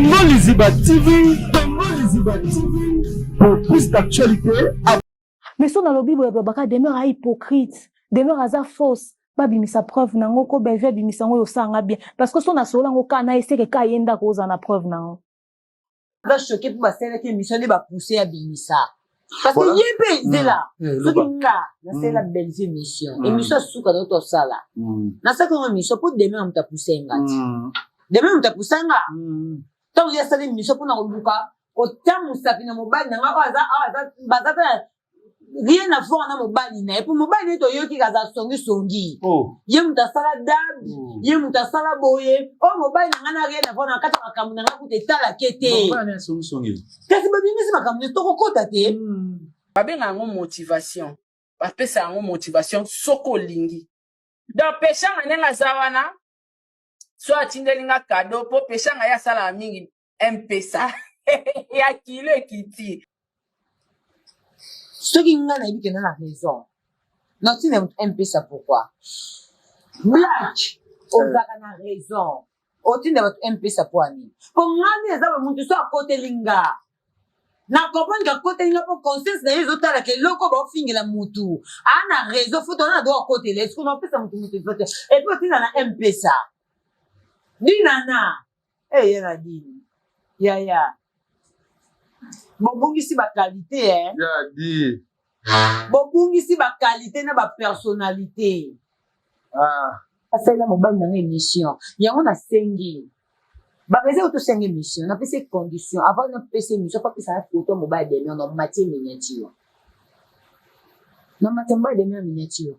Congo Liziba TV, Congo Liziba TV, pour plus d'actualités. Mais so nalobi boye babaka Demeure a hypocrite, Demeure aza fausse. Babimisa preuve nango ko Bellevue abimisa yango oyo osala nga bien parce que so nasolola yango kaka na eseke kaka ye ndako ozala na preuve nango. Aza choqué mpo basalelaki émission nde bapousse abimisa parce que ye mpe nzela soki nga nasalela Bellevue émission, émission asuka na tosala, nasalaki yango émission mpo Demeure moto apousse nga ti Demeure moto apousse nga. Ntango ye asali émission mpona koluka kotia mosapi na mobali na nga oyo aza awa, baza ta rien à voir na mobali na ye, mpo mobali na ye toyoki aza songisongi. Ye moto asala dab, ye moto asala boye. Oyo mobali na ngai na rien à voir na kati ya makambo na ngai, kuta etalake te, kasi babimisi makambo nyonso, tokokota te. Babenga yango motivation, bapesa yango motivation soki olingi. Donc Peshanga, ndenge aza wana, so atindeli nga cadeau, mpo Peshanga ye asalaka mingi Mpesa ya kilo ekiti. Soki ngai nayebi kenda na raison, natinda moto Mpesa, pourquoi? Black ozalaka na raison, otinda bato Mpesa mpo ani? Mpo ngai eza boye, motu so akoteli nga, na comprendre ke akoteli nga mpo conscience na ye ezotalaka eloko baofingela mutu aa na raison, fo tona na droit akotela. Est-ce napesa motu motu te et puis otinda na Mpesa dinana eye na dini yaya, bobungisi baqualité eh? Bobungisi baqualité na bapersonnalité. Asalela mobali nanga émission yango, nasengi baréseau, tosenga émission, napesi condition: avant napesa émission, po apesaka photo mobali Demeure na matie miniature, na matie mobali Demeure miniature,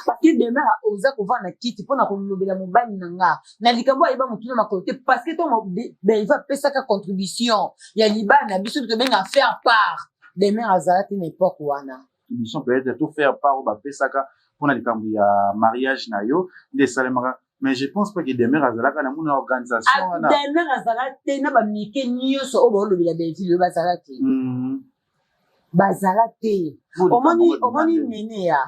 parce que Demeure oza kovanda na kiti mpona kolobela mobali na nga na likambo ayeba motu na makolo te, parce que ntongo Bellevue apesaka contribution ya libala na biso, tobenga faire part, Demeure azala te na époque wana. Contribution peut-être to faire part oyo bapesaka mpona likambo ya mariage na yo nde esalemaka, mais je pense pas que Demeure azalaka na mona organisation wana. Demeure azala te na bamike nyonso oyo baolobela Bellevue oyo, bazala te. Bazala te. Omoni, omoni nene ya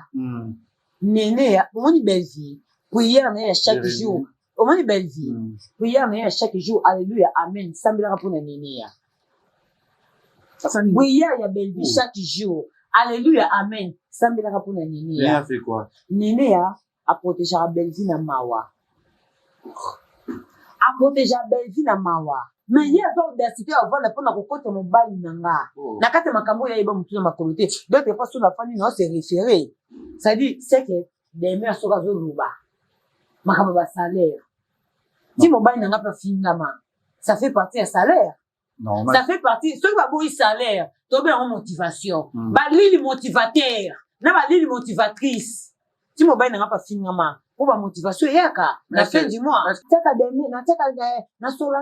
nene ya, omoni Bellevue, prière na ye ya chaque jour, omoni Bellevue, prière na ye ya chaque jour, alléluia, amen, sambelaka mpona nene ya. Prière ya Bellevue chaque jour, alléluia, amen, sambelaka mpona nene ya. Nene ya aprotégeaka Bellevue na mawa, aprotégeaka Bellevue na mawa, mais ye aza audacité avanda mpona kokota mobali na nga na kati ya makambo oyo ayeba motu na makolo te. Donc epa so nafandi na se référé, c'est-à-dire c'est que Demeure soki azoloba makambo ya basalaire ti mobali na nga mpe afingama, ça fait partie ya salaire. Ça fait partie. Soki baboyi salaire, tobe yango motivation. Balili motivateur na balili motivatrice ti mobali na nga mpe afingama, mpo bamotivation eyaka na fin du mois. Tiaka Demeure, natiaka, nasola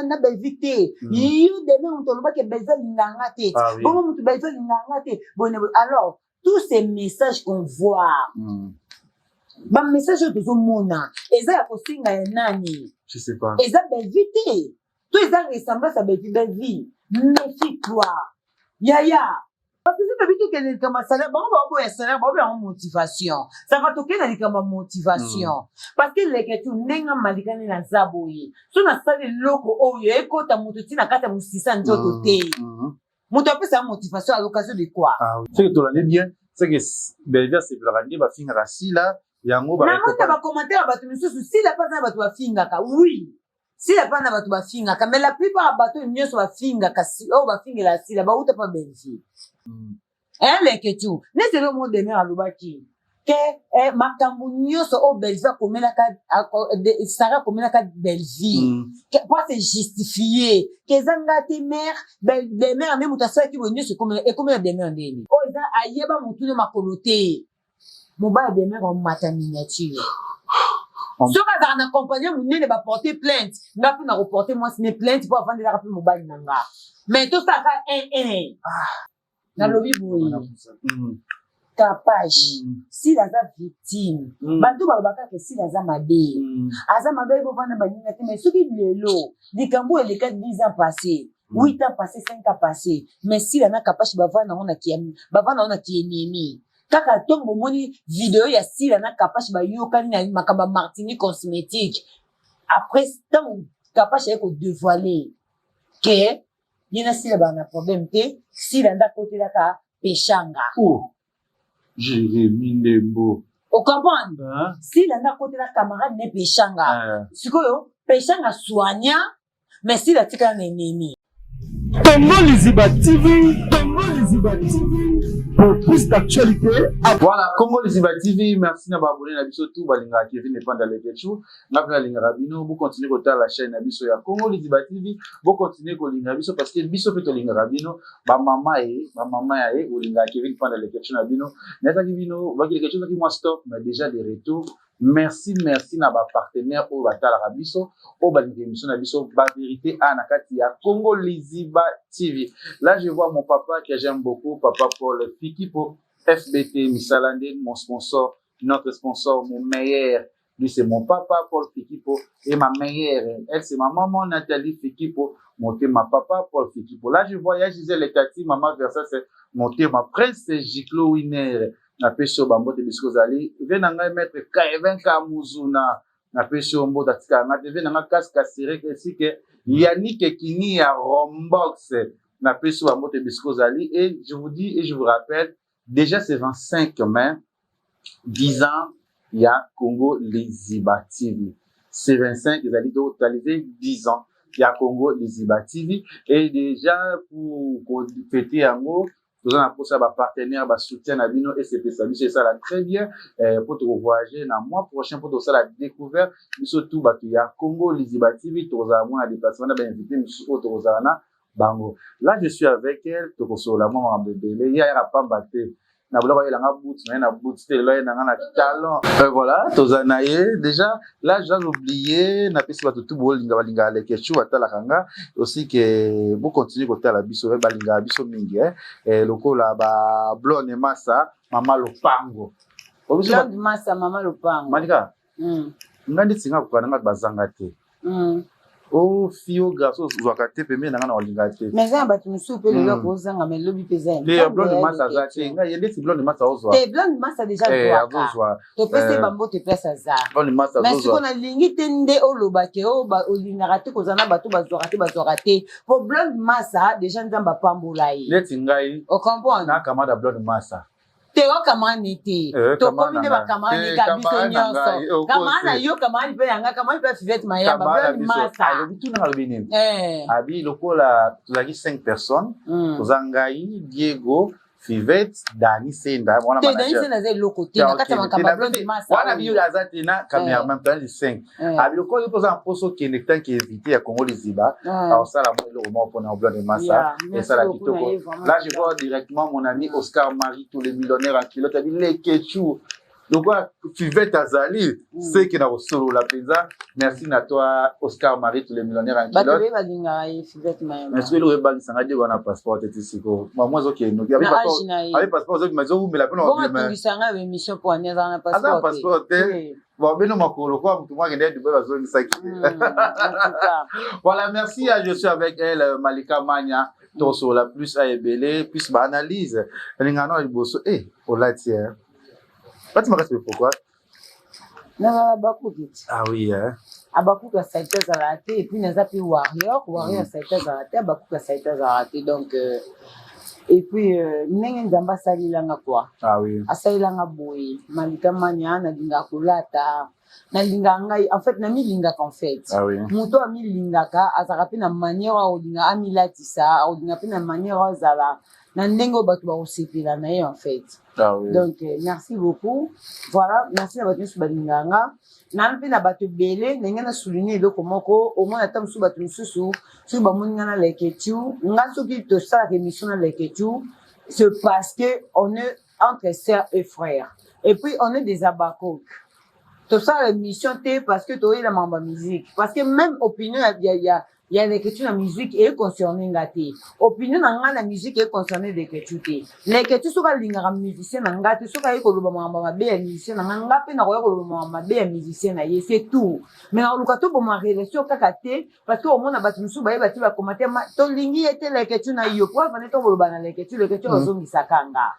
na Bellevue te. Yo Demeure, moto olobaki Bellevue alinganga te, bongo moto Bellevue alinganga te boye. Alors tous ces messages qu'on voit, bamessage oyo tozomona eza ya kosenga ya nani? Eza Bellevue te to eza ressemblance ya Bellevue? Bellevue, méfie toi yaya, parce que soki tobi tokende likambo ya salaire, bango baoboya salaire, baoboya yango motivation. Saka tokende na likambo ya motivation, parce que leke tu ndenge malikani naza boye, so nasali eloko oyo ekota moto ntina kati ya mosisa nzoto te, moto apesa motivation à l'occasion de quoi? Soki tolandi bien, c'est que Bellevue asepelaka nde bafingaka Sila yango. Namoni na bacommentaire ya bato misusu, Sila mpe aza na bato bafingaka. Oui, Sila mpe na bato bafingaka, mais la plupart ya bato nyonso bafingaka, oyo bafingela Sila, bauta mpa Bellevue. Eleke tu neti eloko moko Demeure alobaki ke makambo nyonso oyo Bellevue akomelaka, Sara akomelaka Bellevue po ase justifie ke eza nga te mare, Demeure nde moto asalaki boye nyonso, ekomela Demeure ndeni oyo eza ayeba motuna makolo te. Mobali Demeure omata miniature, soki azalaka na compagnie monene, baporte plainte, nga mpe na koporte mwasi ne plainte mpo avandelaka mpe mobali na nga, mais tosalaka 1 1. Nalobi boye, Capage, Sila aza victime. Bato balobaka ke Sila aza mabe, aza mabe, bovanda baninga te, mais soki lelo likambo oyo eleka 10 ans passé, 8 ans passé, 5 ans passé, mais Sila na Kapache bavanda yango na kienemi kaka. Ntongo bomoni video ya Sila na Kapache bayokani na makambo ya Martini Cosmétique, après ntango. Kapash aye kodevoile ke ye na Sila baa na problème te, Sila nde akotelaka Peshanga. Oh Jérémie Ndembo. O comprendre? Hein? Sila nde akotela camarade ne Peshanga. Eh. Sikoyo Peshanga soigna mais Sila atikala na ennemi. Congo Liziba TV, Congo Liziba TV, pour plus d'actualités. Voilà, Congo Liziba TV, merci na ba abonné na biso tout balingaka Kevin Epanda Leketchou. Nga pe nalingaka bino, bo continuer kotala chaîne na biso ya Congo Liziba TV, bo continuer kolinga biso parce que biso pe tolingaka bino, ba mama ye, ba mama ya ye bolingaka Kevin Epanda Leketchou na bino. Nayebaki bino, baki Leketchou ezalaki mwa stop mais déjà de retour. Merci, merci na ba partenaires oyo batalaka biso, oyo balingaka émission na biso, ba vérité a na kati ya Congo Liziba TV. Là, je vois mon papa que j'aime beaucoup, papa Paul Fikipo, FBT Misala nde, mon sponsor, notre sponsor, mon meilleur. Lui, c'est mon papa, Paul Fikipo, et ma meilleure, elle, c'est ma maman, Nathalie Fikipo, mon ma papa, Paul Fikipo. Là, je vois, il y a Gisèle Etati, maman Versa, c'est mon ma prince, Giclo Winner. Napesi yo bambote bisika ozali. Ve na ngai maître Kevin Kamuzuna, napesi yo mbote, atikala nga te. Ve na ngai Kas Kasirek ainsi que Yannick Ekini ya Rombox, napesi yo bambote bisika ozali. Et je vous dis et je vous rappelle, déjà c'est 25 mai, 10 ans ya Congo Liziba TV. C'est 25, ezali totalisé 10 ans ya Congo Liziba TV. Et déjà pour fêter yango, toza na posa ba partenaire, ba soutien na bino esepesa biso, esala très bien po tokovoyage na mois prochain po tosala découverte biso tout bato ya Congo Liziba TV. Tokozala mwa na déplacement na ba invité mosusu oyo tokozala na bango. Là, je suis avec elle, tokosolola mwa makambo ebele. Ye ayaka pamba te na biloko, ayelanga boot na ye na boot te, lelo aye na nga na talon. Voilà, toza na ye déjà. Là, j'ai oublié, napesi bato tu bolinga, balingaka Leketchou, batalaka nga aussi ke bocontinue kotala biso, balingaka biso mingi, eh. Eh, lokola ba Blonde Massa, mama Lopango. Blonde Massa, mama Lopango. Malika, nga ndeti nga koka na nga bazanga te. O fille o garçon ozwaka te pembeni na nga na olinga te. Mais eza na bato mosusu mpe lelo akozanga, mais lobi mpe eza. Te, Blonde Massa aza te. Ngai ye ndeti Blonde Massa ozwa te. Blonde Massa déjà azwaka. Azozwa. Topesi ye bambote place aza. Blonde Massa. Mais sikoyo nalingi te nde oloba ke oyo olingaka te kozala na bato bazwaka te, bazwaka te, po Blonde Massa déjà Nzambe apambola ye. Neti ngai Ocomprendre? Na kamada Blonde Massa. Te, okamani te. Tokomi nde bakamani ka biso nyonso, kamani na yo, kamani mpe yanga, kamani mpe ya Fivete Mayamba, Blonde Massa. Alobi tuna, alobi nini? Abi lokola tozalaki 5 personnes, toza ngai, Diego, Fivete, Dani Senda wana. Te, Dani Senda aza eloko te na kati ya makambo ya Blonde Massa. Wana biyo aza te na cameraman, tozali 5. Abi lokola yo toza na mposa okende tant que invité ya Congo Liziba, aosala mwa eloko moko mpona Blonde Massa, esala kitoko. Là, je vois directement mon ami Oscar Marie, tous les millionnaires en culotte. Abi Leketchou, lokola Fivete azali seke na kosolola mpenza. Merci na toi, Oscar Marie, tous les millionnaires en Bato culotte. Balingaka ye, Fivete Mayamba. Mais soki eloko ebangisanga, Diego wana passeport te, ti sikoyo mwa ezokende noki. Na age na ye. Abi passeport ezobima, ezowumela mpona Bongo obima. atungisa ngai émission mpo ani azala na Aza na passeport te. passeport te. Bon, bino makolo kwa motu moko akende Dubai, bazongisaki. En tout cas. Voilà, merci à, je suis avec elle, Malika Mania. Tosolola plus à ebele, plus ba analyse. Alingana na liboso, eh, olati eh. Bati makasi, pourquoi? Nazala bakuki ti. Ah oui, hein. Abakuki asalite azalaka te, et puis naza mpe warrior, warrior asalite azalaka te, abakuki asalite azalaka te. Donc et puis ndenge Nzambe asalelanga quoi. Ah oui. Asalelanga boye, Malika Mania, nalingaka kolata, nalingaka ngai en fait, namilingaka en fait. Ah oui. Moto amilingaka azalaka mpe na manière oyo akolinga amilatisa, akolinga mpe na manière oyo azala na ndenge oyo bato bakosepela na ye en fait. Ah oui. Donc merci beaucoup. Voilà, merci na bato nyonso balingaka nga nanu mpe na bato ebele. Ndenge na souligne eloko moko, omona ata mosusu bato mosusu soki bamoni nga na Leketu, nga soki tosalaka émission na Leketu, c'est parce que on est entre sœurs et frères et puis on est des abakok. Tosala émission te parce que toyela makambo ya musique, parce que même opinion ya Leketu na musique econcerne nga te, opinion na nga na musique econcerne Leketu te. Leketu soki alingaka musicien na nga te, soki aye koloba makambo mabe ya musicien na nga, nga mpe nakoya koloba makambo mabe ya musicien na ye, c'est tout. Mais nakoluka toboma relation kaka te, parce que omona bato mosusu bayeba te, bacommentaire tolingi ye te Leketu na yo po avande to koloba na Leketu, Leketu azongisaka nga.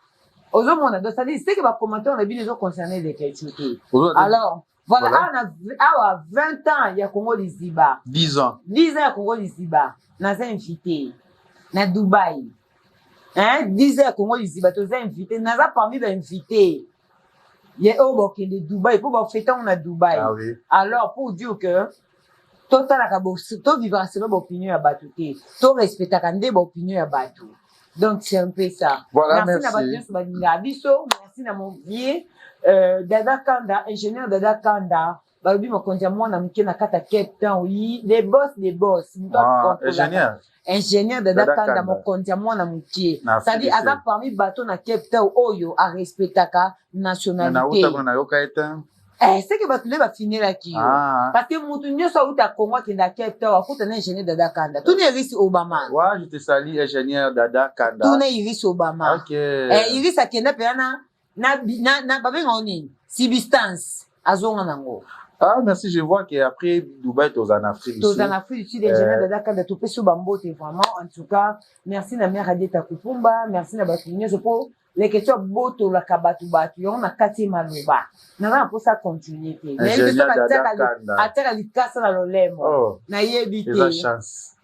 Ozomona? Donc c'est-à-dire c'est que bacommentaire na bino ezoconcerne Leketu te. Alors. Voilà, awa na awa 20 ans ya Congo Liziba. 10 ans. 10 ans ya Congo Liziba. Naza invité na Dubaï. Hein, 10 ans ya Congo Liziba toza invité, naza parmi ba invité. Ye oyo bakende Dubaï po ba fêter na Dubaï. Ah oui. Alors pour dire que totalaka tovivaka selon baopinion ya bato te, torespectaka nde baopinion ya bato. Donc c'est un peu ça. Voilà, merci na bato merci. nyonso balingaka biso. Merci na mon vieux Dada Kanda, ingénieur Dada Kanda, balobi mokonzi ya mwana moke na kati ya Cape Town. Oui, les boss des boss, moto Ah, akontrolaka. ingénieur. Ingénieur Dada Dada Kanda, Kanda. mokonzi ya mwana moke, Na c'est-à-dire Afrique du aza Sud. parmi bato na Cape Town oyo arespectaka nationalité. Nauta kuna nayoka ete. Eh, seke bato nde bafinelaki yo. Ah. Parce que motu nyonso auta Congo akende ya Cape Town akuta na ingénieur Dada Kanda. Tuna Iris Obama. Ouais, je te salue, ingénieur Dada Kanda. Tuna Iris Obama. Ok. Eh, Iris akenda mpenza na babengao nini, substance, azonga nango. Ah, merci, je vois qu'après Dubaï, tu en Afrique du Toza Sud. na Afrique du Sud. Ingénieur Dada Kanda, topesi yo bambote vraiment. En tout cas, merci na mare Adieta Kupumba, merci na bato nyonso mpo leketio abotolaka bato bato yango na kati ye maloba naza na mposa continue te. Nayebi te Ingénieur soki Dada Kanda. atiaka likasa na lolemo. Oh, Nayebi eza te. chance.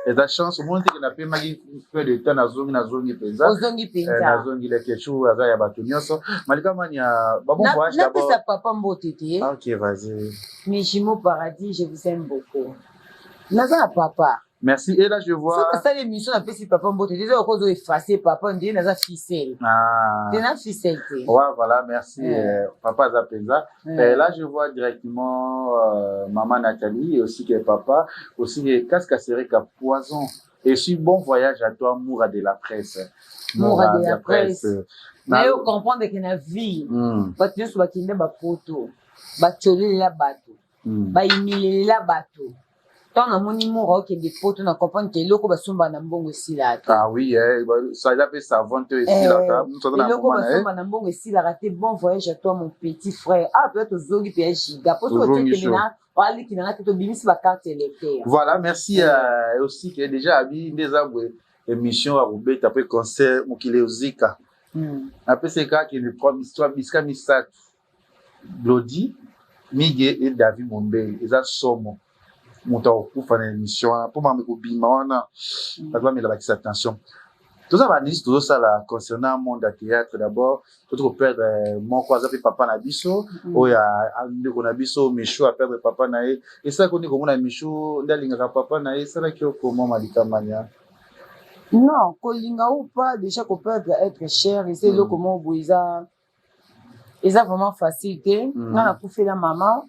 Eza chance. Omoni te ke napemaki peu de temps, nazongi mpenza. Ozongi mpenza. Nazongi, Leketchou aza ya bato nyonso. Malika Mania, ba bon voyage d'abord. Napesa papa mbote te. Ah, ok, vas-y. Mes jumeaux paradis, je vous aime beaucoup. Naza na papa. Merci. Et là, je vois. Soki nasali émission, napesi papa mbote te, eza okozo efface papa ndenge naza ficelle. Ah. Te na ficelle te. Ouais, voilà, merci. Papa aza mpenza. Là, je vois directement maman Nathalie et aussi que papa, aussi que Casca Sereka Poison. Et aussi bon voyage à toi, Moura de la presse. Moura de la presse. Na Naye comprendre ke na vie, bato nyonso bakende bapoto, batiolelela bato, bayimilelela bato. Ntango namoni Moura okende poto, na comprendre ke eloko basomba na mbongo esilaka te. Ah oui, eh, bah, ça il a fait savon te esilaka. Nous sommes dans Eloko moment na ye. basomba na mbongo esilaka te. Bon voyage à toi, mon petit frère. Ah, peut-être ozongi mpe ya giga po soki Ozongi otiokende chaud. na aliki nanga te, tobimisi bacarte électeur. Voilà, merci aussi que déjà abi ndeza boye émission à Robert après concert mokili ozika. Apesi kaka kende trois histoire bisika misato. Glody, Mige et David Mombele eza somo. Moto akokufa na émission wana mpo mama ekobima wana, bato bamela bakisa attention. Toza banisi tozosala concernant monde ya théâtre. D'abord toti koperdre moko aza mpe papa na biso oyo ndeko na biso Michou aperdre papa na ye. Esalaki nde komona Michou nde alingaka papa na ye, esalaki yo koma, Malika Mania? Non, kolinga ou pas, déjà koperdre être cher eza eloko moko boye eza vraiment facile te. Nga nakufela mama.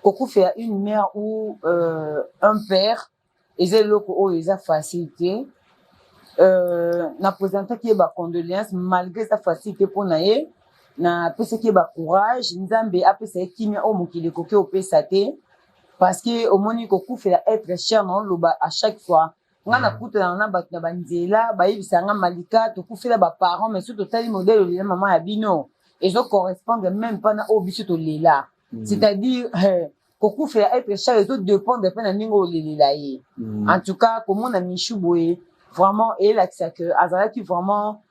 Kokufela une mère ou un père eza eloko oyo eza facile te. Naprésentaki ye bacondoléance malgré eza facile te mpo na ye. Napesaki ye bacourage, Nzambe apesa ye kimia oyo mokili ekoki opesa te, parce que omoni kokufela être cher na oloba à chaque fois nga nakutanaka na bato na banzela, bayebisaka nga: "Malika, tokufela baparent, mais soki totali modèle olela mama ya bino, ezocorrespondre même mpa na oyo biso tolela." C'est-à-dire kokufela être cher ezodépendre mpe na ndenge olelela ye. En tout cas, komona Michu boye vraiment eyelakisa ke azalaki vraiment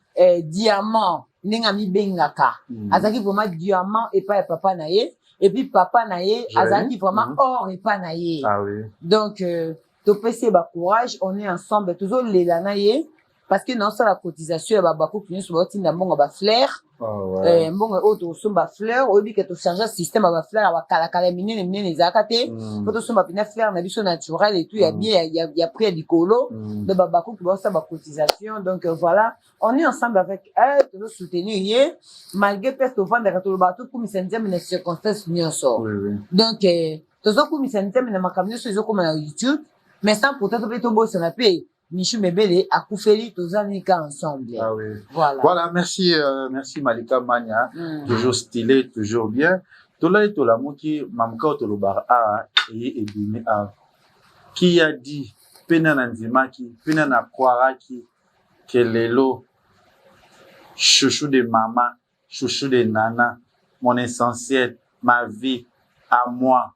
diamant ndenge amibengaka. Azalaki vraiment diamant epai ya papa na ye, et puis papa na ye Jolie. azalaki vraiment or epai na ye. Ah oui. Donc topesi ye bacourage, on est ensemble, tozolela na ye parce que naosala cotisation ya babakuki nyonso baotinda mbongo ya bafleur. Oh, ouais. Mbongo oyo tokosomba fleur, oyebi ke tochange système ya bafleur ya bakalakala ya minene minene ezalaka te. Po tosomba mpena fleur na biso naturel et tout ya bien ya prix ya likolo. Donc babakuki baosala bacotisation. Donc voilà, on est ensemble avec elle, tozosoutenir ye malgré mpe tovandaka, tolobaka tokumisa Nzambe na circonstance nyonso. Donc tozokumisa Nzambe na makambo nyonso ezokóma na YouTube, mais sans pourtant to mpe tobosana mpe Michu Mebele akufeli, tozali ka ensemble. Ah oui. Voilà. Voilà, merci, merci Malika Mania. Toujours stylé, toujours bien. Tolai tolamuki, mamuka oyo tolobaka awa eye ebimi awa. Qui a dit pena na ndimaki, pena na croiraki ke lelo chouchou de mama, chouchou de nana, mon essentiel, ma vie, à moi,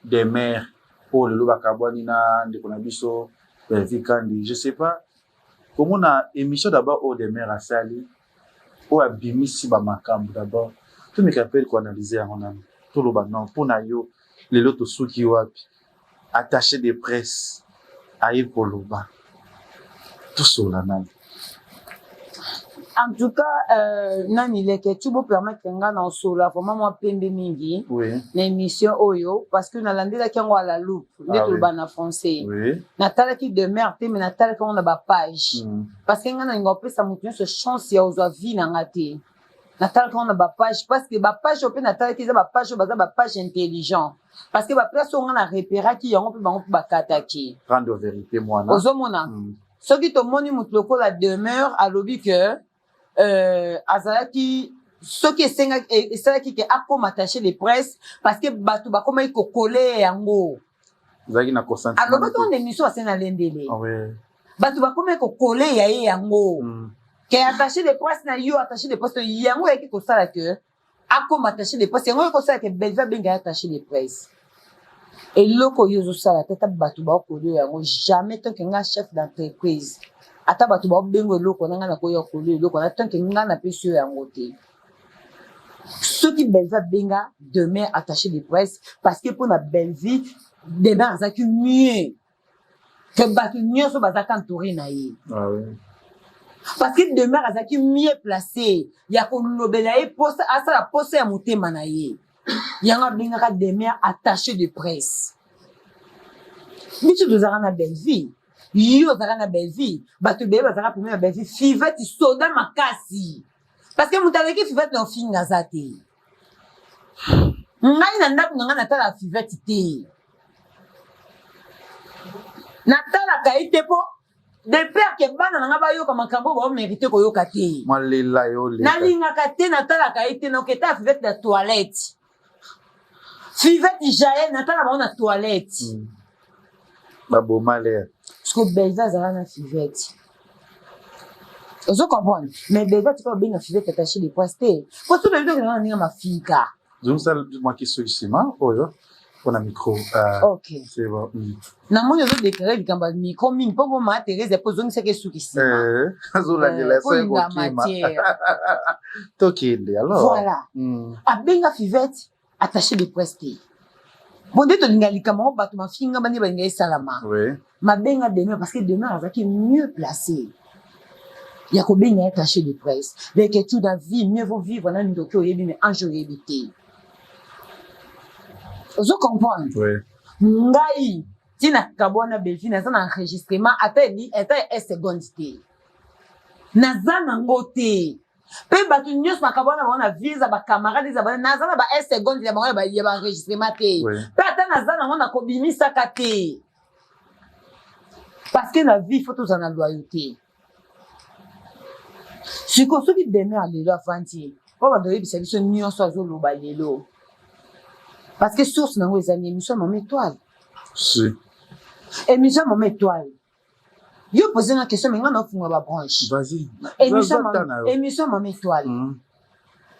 des mères, oyo lelo bakabwani na ndeko na biso Belvi Kandi? Je sais pas komona émission d'abord oyo des mères asali, oyo abimisi bamakambo. D'abord tomeka mpe koanalyse yango nano. Toloba non mpo na yo lelo tosuki wapi? Attaché de presse aye koloba tosolola nani? En tout cas, nani leke tu bo permettre nga na osola vraiment moi pembe mingi na émission oyo parce que nalandelaki yango à la loupe nde toloba na français. Natalaki demeure te, mais natalaki yango na ba page parce que nga nalinga kopesa moto nyonso chance ya kozwa vie na nga te. Natalaki yango na ba page parce que ba page oyo mpe natalaki eza ba page oyo baza ba page intelligent, parce que ba place oyo nga na repéraki yango mpe bango mpe bakataki. Rendre vérité mwana. Ozomona, soki tomoni moto lokola Demeure alobi ke azalaki soki esengaki esalaki ke akoma attaché de presse parce que bato bakomaki kokole yango. Ezalaki na consentement. Alobaki wana émission ase na lendele. Ah ouais. Bato bakomaki kokole ya ye yango ke attaché de presse na yo, attaché de presse yango eyaki kosala ke akoma attaché de presse, yango eyaki kosala ke Belvi abenga ye attaché de presse. Eloko oyo ozosala te, ata bato bakolia yango jamais. Tant que nga chef d'entreprise, ata bato baobenga eloko na ngai, nakoya kolia eloko na tant que nga napesi yo yango te. Soki Belvi abenga Demeure attaché de presse parce que mpona Belvi, Demeure azalaki mieux ke bato nyonso bazalaki entouré na ye, Ah oui. parce que Demeure azalaki mieux placé ya kolobela ye posa, asala posa ya motema na ye. Yango abengaka Demeure attaché de presse. Biso tozalaka na Bellevie, yo ozalaka na Bellevie, bato ebele bazalaka pembeni na Bellevie. Fivete soda makasi, parce que moto aleki Fivete na ofinga aza te. Ngai na ndako na ngai natalaka Fivete te, natalaka ye te mpo de peur ke bana na ngai bayoka makambo oyo baomérite koyoka te. Malela yo leka. Nalingaka te, natalaka ye te. Naketa Fivete na toilette, Fivete Jael, natala bango na toilette. Baboma lere. Parce que Belva azala na Fivete, ozo comprendre? Mais Belva tika obenga Fivete attaché de presse te, po so Belva okendaka na ndenge mafinga. Zongisa mwaki soki nsima oyo mpona micro. Ok. C'est bon. Namoni ozodeklare likambo ya micro mingi mpo boma Therese mpo ozongisaki esuki nsima. Azolandela po so linga ekokima. Matière. Tokende alors. Voilà. Abenga Fivete attaché de presse te. Bon, nde tolinga likambo yango, bato mafinga bande balinga esalama. Mabenga Demeure parce que Demeure azalaki mieux placé ya kobenga ye attaché de presse. Leke tu na vie, mieux vaut vivre na ndoki oyebi, mais ange oyebi te. Ozo comprendre? Oui. Ngai ntina kabwana Belvi, naza na enregistrement ata ebi ata ya seconde te, naza nango te. Mpe bato nyonso bakabwana bango na vie, eza bacamarade, eza bana, naza na ba seconde ya bango ya baenregistrement te. Mpe ata naza nango, nakobimisaka te, parce que na vie faut tozala na loyauté. Sikoyo soki Demeure lelo avandi po bando oyebisa biso nyonso azoloba lelo, parce que source nango ezali émission Mama Étoile. Si. Émission Mama Étoile, yo pose nga question, mais nga naofunga babranche. Vas-y. Émission Zwa ta na yo. Émission Mama Étoile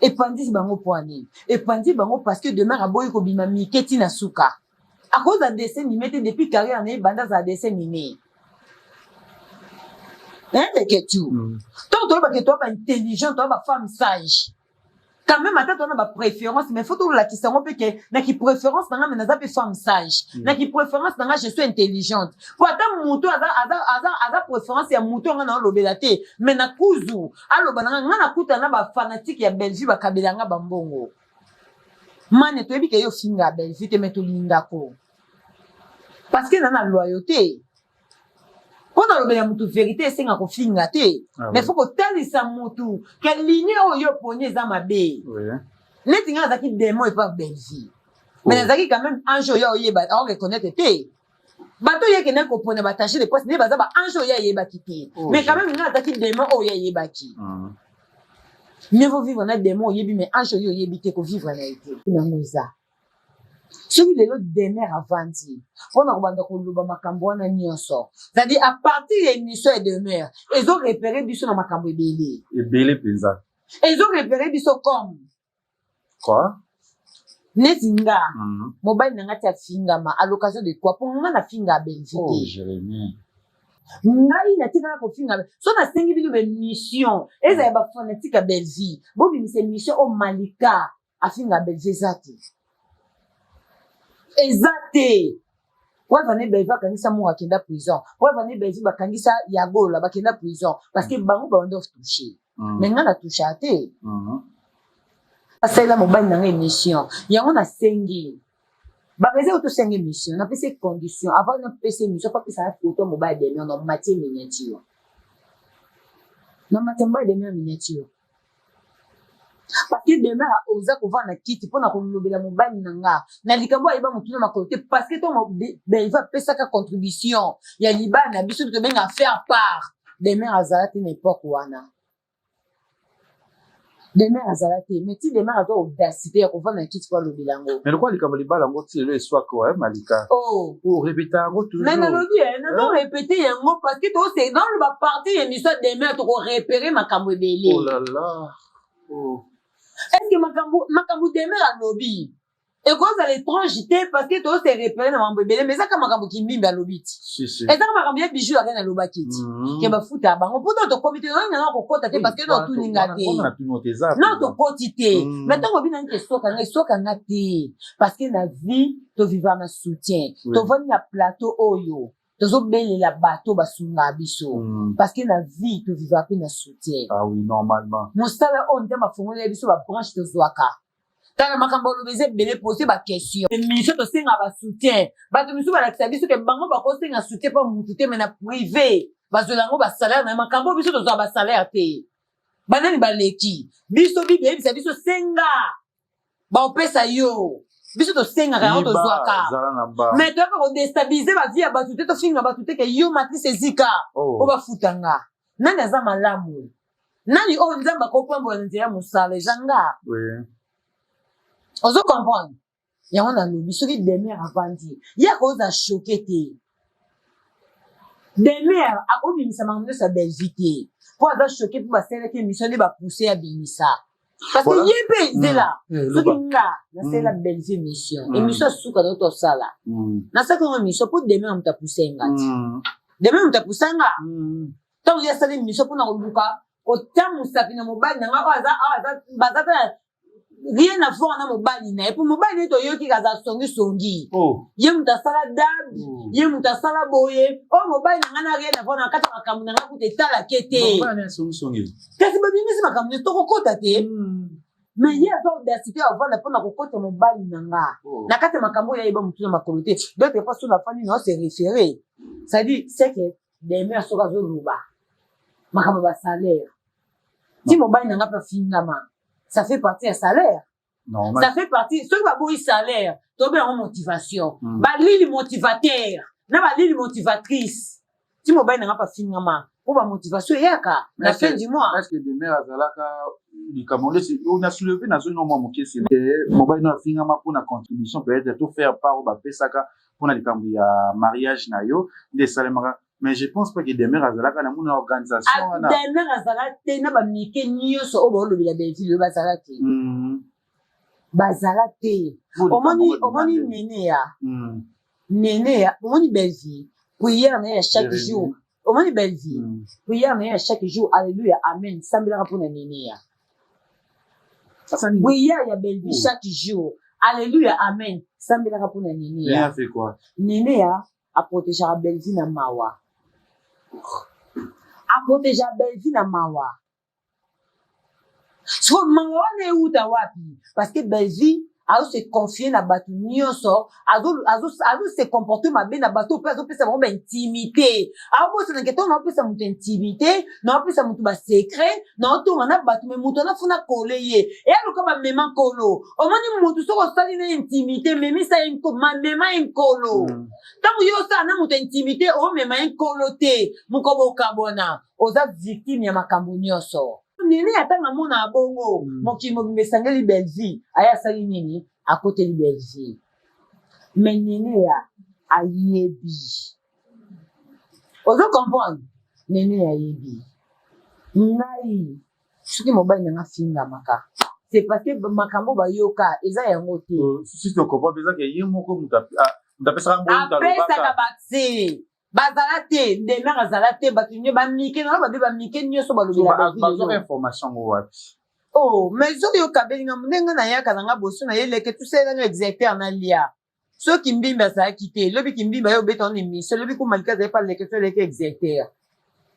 epandisi bango po anini? Epandi bango parce que Demeure aboyi kobima mike ntina suka. Akoza dessin animé te. Depuis carrière na ye banda azala dessin animé leke tu. Ntango toyebake toya baintelligent, toya bafemme sage quand même, ata toza na bapréférence, mais faut tolakisa yango mpe ke naki préférence na nga, mais naza mpe femme sage. Naki préférence na nga, je suis intelligente, po ata moto aza préférence ya moto yanga na olobela te, mais na kuzu aloba na nga. Nga nakuta na bafanatique ya Bellevue, bakabela nga bambongo. Mane toyebi ke yo ofinga Bellevue te, mais tolingako parce que na na loyauté mpo na lobela motu vérité. Esenga kofinga te, mais faut kotalisa motu ke ligne oyo oponi eza mabe. Neti ngai nazalaki démon epa Bellevue, mais nazalaki quand même ange oyo oyeba aoreconnaître te. Bato oyo ekendaki kopona baattaché de presse nde baza baange oyo ayebaki te. Mais quand même ngai nazalaki démon oyo ayebaki. Mieux vaut vivre na démon oyebi, mais ange oyo oyebi te, kovivre na ye te. Nango eza soki lelo Demeure avandi mpona kobanda koloba makambo wana nyonso, c'est-à-dire à partir ya émission ya Demeure, ezorepere biso na makambo ebele. Ebele mpenza. Ezorepere biso comme Quoi? Neti nga, mobali na nga ti afingama à l'occasion de quoi? Mpo nga nafinga Belvi Oh, te. Jérémie. Ngai natikala kofinga. So nasengi bino baémission ezala ya bafanatique ya Bellevie, bobimisa émission oyo Malika afinga Bellevie, eza te. Eza te. Preuve ane Bellevue akangisa Mura akenda prison. Preuve ane Bellevue bakangisa Yagola bakenda prison parce que bango ba banda toucher. Mais nga na toucha te. Asalela mobali na nga émission. Yango nasengi. Ba réseau tosenga émission, napesi condition avant napesa émission faut apesa nga photo mobali Demeure na matie miniature. Na matie mobali Demeure miniature. Parce que Demeure oza kovanda na kiti mpona kolobela mobali na nga na likambo ayeba motu na makolo te parce que ntango Bellevue apesaka contribution ya libala na biso tobenga faire part Demeure azala te na époque wana. Demeure azala te mais ti Demeure azwa audacité ya kovanda na kiti po alobela yango. Mais lokola likambo libala yango ti lelo eswaka oyo Malika. Oh. O répéta yango toujours. Mais nalobi eh, nazo répéter yango parce que to se dans le ba partie ya émission Demeure toko repérer makambo ebele. Oh là là. Oh. Est-ce que makambo makambo Demeure alobi ekozala étrange te parce que to se repérer na makambo ebele mais ezaka makambo kimbimbi alobi ti. Si si. Ezaka makambo ya bijou akene alobaki ti. Ke bafuta bango mpo to tokomi te nanga na kokota te parce que no otuninga te. Wana tuni te eza. Non tokoti te. Mais ntango obina nini esoka nga esoka nga te parce que na vie toviva na soutien. Tovandi na plateau oyo tozobelela bato basungaka biso parce que na vie toviva mpe na soutien. Ah oui, normalement. Mosala oyo Nzambe afongoleli biso ba branche tozwaka. Tala makambo oloba eza ebele, pose ba question. Émission tosenga ba soutien. Bato misusu balakisa biso ke bango bakosenga soutien mpo mutu te mais na privé bazwela yango ba salaire na makambo biso tozwa ba salaire te. Banani baleki biso Bible eyebisa biso senga baopesa yo. Biso tosengaka yango tozwaka. Mais toyaka kodestabilize ba vie ya bato te, tofinga bato te ke yo matrice ezika po bafuta nga. Nani aza malamu? Nani oyo Nzambe akopambola na nzela ya mosala eza nga. Ozo comprendre? Yango nalobi soki Demeure avandi ye akozala choqué te. Demeure akobimisa makambo nyonso ya Bellevue te po aza choqué po basalelaki émission nde bapousse abimisa. Parce que ye mpe nzela soki nga nasalela Bellevue émission, émission asuka na tosala. Nasalaki yango émission po Demeure moto apousse nga ti. Demeure moto apousse nga. Ntango ye asali émission mpona koluka kotia mosapi na mobali na nga oyo aza awa aza baza ta rien à voir na mobali na ye po mobali na ye toyoki aza songisongi. Ye moto asala dab, ye moto asala boye oyo mobali na nga na rien à voir na kati ya makambo na nga kuta etalake te. Kasi babimisi makambo nyonso tokokota te. Mais ye aza audacité ya kovanda mpona kokota mobali na nga na kati ya makambo oyo ayeba motu na makolo te. Donc epa so nafandi na se référer, c'est-à-dire c'est que Demeure soki azoloba makambo ya basalaire ti mobali na nga mpe afingama, ça fait partie ya salaire. Ça fait partie. Soki baboyi salaire toyebi yango motivation. Balili motivateur na balili motivatrice ti mobali na nga mpe afingama mpo bamotivation eyaka na fin du mois. Est-ce que Demeure azalaka likambo ndeti na soulevé nazongi mwa moke nsima mobali no afingama mpona contribution peut-être to faire part oyo bapesaka mpona likambo ya mariage na yo nde esalemaka, mais je pense pas que Demeure azalaka na mona organisation wana. Demeure azala te na bamike nyonso oyo baolobela Bellevue oyo bazala te. Bazala te. Omoni omoni nene ya nene ya omoni Bellevue prière na ye ya chaque jour. Omoni Bellevue prière na ye ya chaque jour, alléluia amen, sambelaka mpona nene ya prière ya Bellevue chaque jour, alléluia amen, sambelaka mpona nene ya nene ya aprotégeaka Bellevue na mawa, aprotégeaka Bellevue na mawa. Siko mawa wana euta wapi? Parce que Bellevue azo se confier na bato nyonso, azo se comporter mabe na bato mpe azopesa bango baintimité. Aobosanake ntango naopesa moto intimité, naopesa moto basecret, naotonga na bato, me moto wana funa kole ye eyaluka bamema nkolo. Omoni motu soki osali na intimité, memisa ye mema ye nkolo. Ntango yo osala na moto intimité, omema ye nkolo te, mokobo okabwana, oza victime ya makambo nyonso. Nene ata namona bongo mokili mobimba esangeli Bellevue, aye asali nini? Akoteli Bellevue. Mais nene ya ayebi, ozo comprendre? Nene ayebi ngai soki mobali nanga afingamaka, c'est parce que makambo bayoka eza yango te. Si to comprendre eza ke ye moko moto apesaka mbongo. Apesaka bate bazala te. Demeure azala te. Bato nyo bamike nano babe bamike nyonso balobela. Bazwaka information ngo wapi? Oh, mais oyo okabelinga ndenge nayaka nanga boso na ye leke tusalelanga exerter na lia. Soki Kimbimbi azalaki te, lobi Kimbimbi aye obeta wana émission, lobi ko Malika azali pa leke so leke exerter.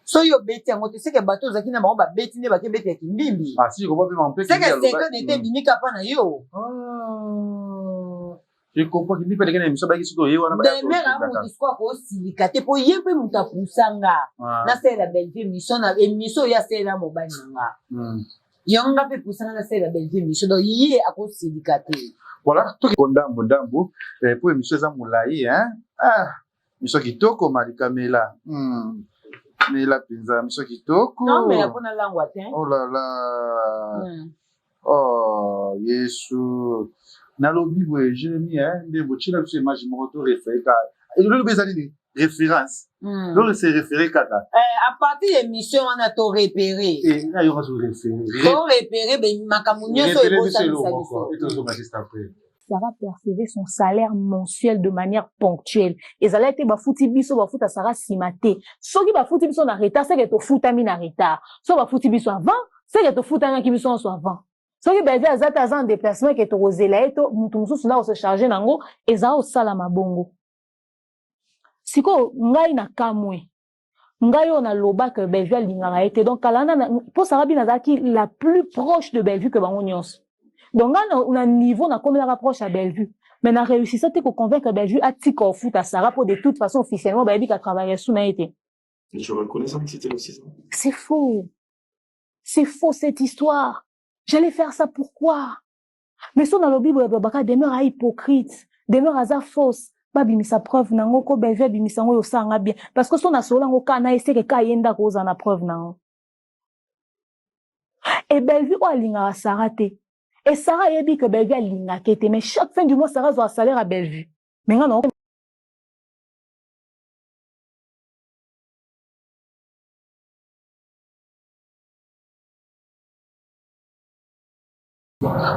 Soki obeti yango te, seke bato ozalaki na bango babeti nde bake beti ya Kimbimbi. Ah si, comprends mpe mpe Seke 50 ete ebimika pa na yo. Ah. Je comprends Kimbimbi aleki na émission bayaki soki oye wana baya Demeure a moto sikoyo akosilika te mpo ye mpe moto apusa nga. Ah. Nasalela Bellevue émission na émission oyo asalela mobali na nga. Yango nga mpe pusa nga nasalela Bellevue émission donc ye akosilika te. Voilà, toki ndambu ndambu eh, po émission eza molai hein. Ah, émission kitoko Malika Mela. Mela mpenza émission kitoko. Non mais mpona langwa te. Oh là là. Oh Yesu. Nalobi boye Jérémie hein, nde botiela biso image moko to référé kaka. Elobi eza nini? Référence. Donc se référé kaka. Eh, à partir ya émission wana to repéré. Eh, nga yoka so référé. To repéré be makambo nyonso Référé biso ebosanisa eloko moko. biso. Et tozonga juste après. Sarah percevait son salaire mensuel de manière ponctuelle. Ezalaki te bafuti biso bafuta Sarah nsima te. Soki bafuti biso na retard, c'est que tofutami na retard. Soki bafuti biso avant, c'est que tofutamaki biso nyonso avant. Soki Bellevue aza te aza en déplacement ke tokozela ye to moto mosusu nda kose charge nango, ezala kosalama bongo. Sikoyo ngai na kamwe. Ngai oyo naloba que Bellevue alingaka ye te. Donc kala wana mpo Sarah Bina azalaki la plus proche de Bellevue que bango nyonso. Donc ngai na niveau nakomelaka proche ya Bellevue. Mais na réussissa te ko convaincre Bellevue atika kofuta Sarah po de toute façon officiellement bayebi ka travailler sous na ye te. Je reconnais ça que c'était aussi ça. C'est faux. C'est faux cette histoire. J'allais faire ça pourquoi? Mais so nalobi boye babaka demeure a hypocrite, demeure aza fausse. Babimisa preuve nango ko Bellevue abimisa yango osala nga bien parce que so nasolola yango ka na eseke ka ye ndako ozala na preuve nango. Et Bellevue oyo alingaka Sarah te. Et Sarah ayebi que Bellevue alingaka te mais chaque fin du mois Sarah azwa salaire ya Bellevue. Mais nga na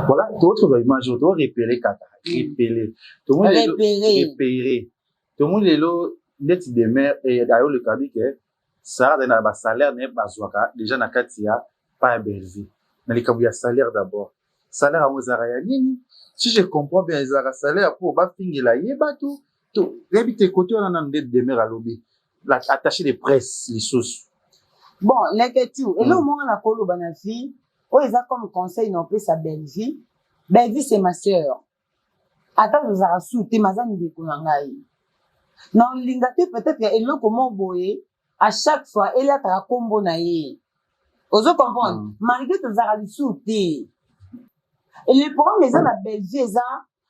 Voilà, tozwa image oyo to repérer kaka, repérer. Tomoni lelo Repéré. repérer. Tomoni lelo ndeti demeure ayoleka bi ke Sarah azali na ba salaire na ye bazwaka déjà na kati ya pa ya Bellevue. Na likambo ya salaire d'abord. Salaire yango ezalaka ya nini? Si je comprends bien ezalaka salaire po bafingela ye bato to yebi te kote wana nanu nde demeure alobi attaché de presse lisusu. Bon, leketu, eloko moko na koloba na vie, oyo eza comme conseil na opesa Bellevue. Bellevue c'est ma sœur. Ata tozalaka su te, mais aza ndeko na ngai. Na olinga te peut-être eloko moko boye à chaque fois elataka kombo na ye. Ozo comprendre? Malgré tozalaka lisusu te. Et le problème eza na Bellevue eza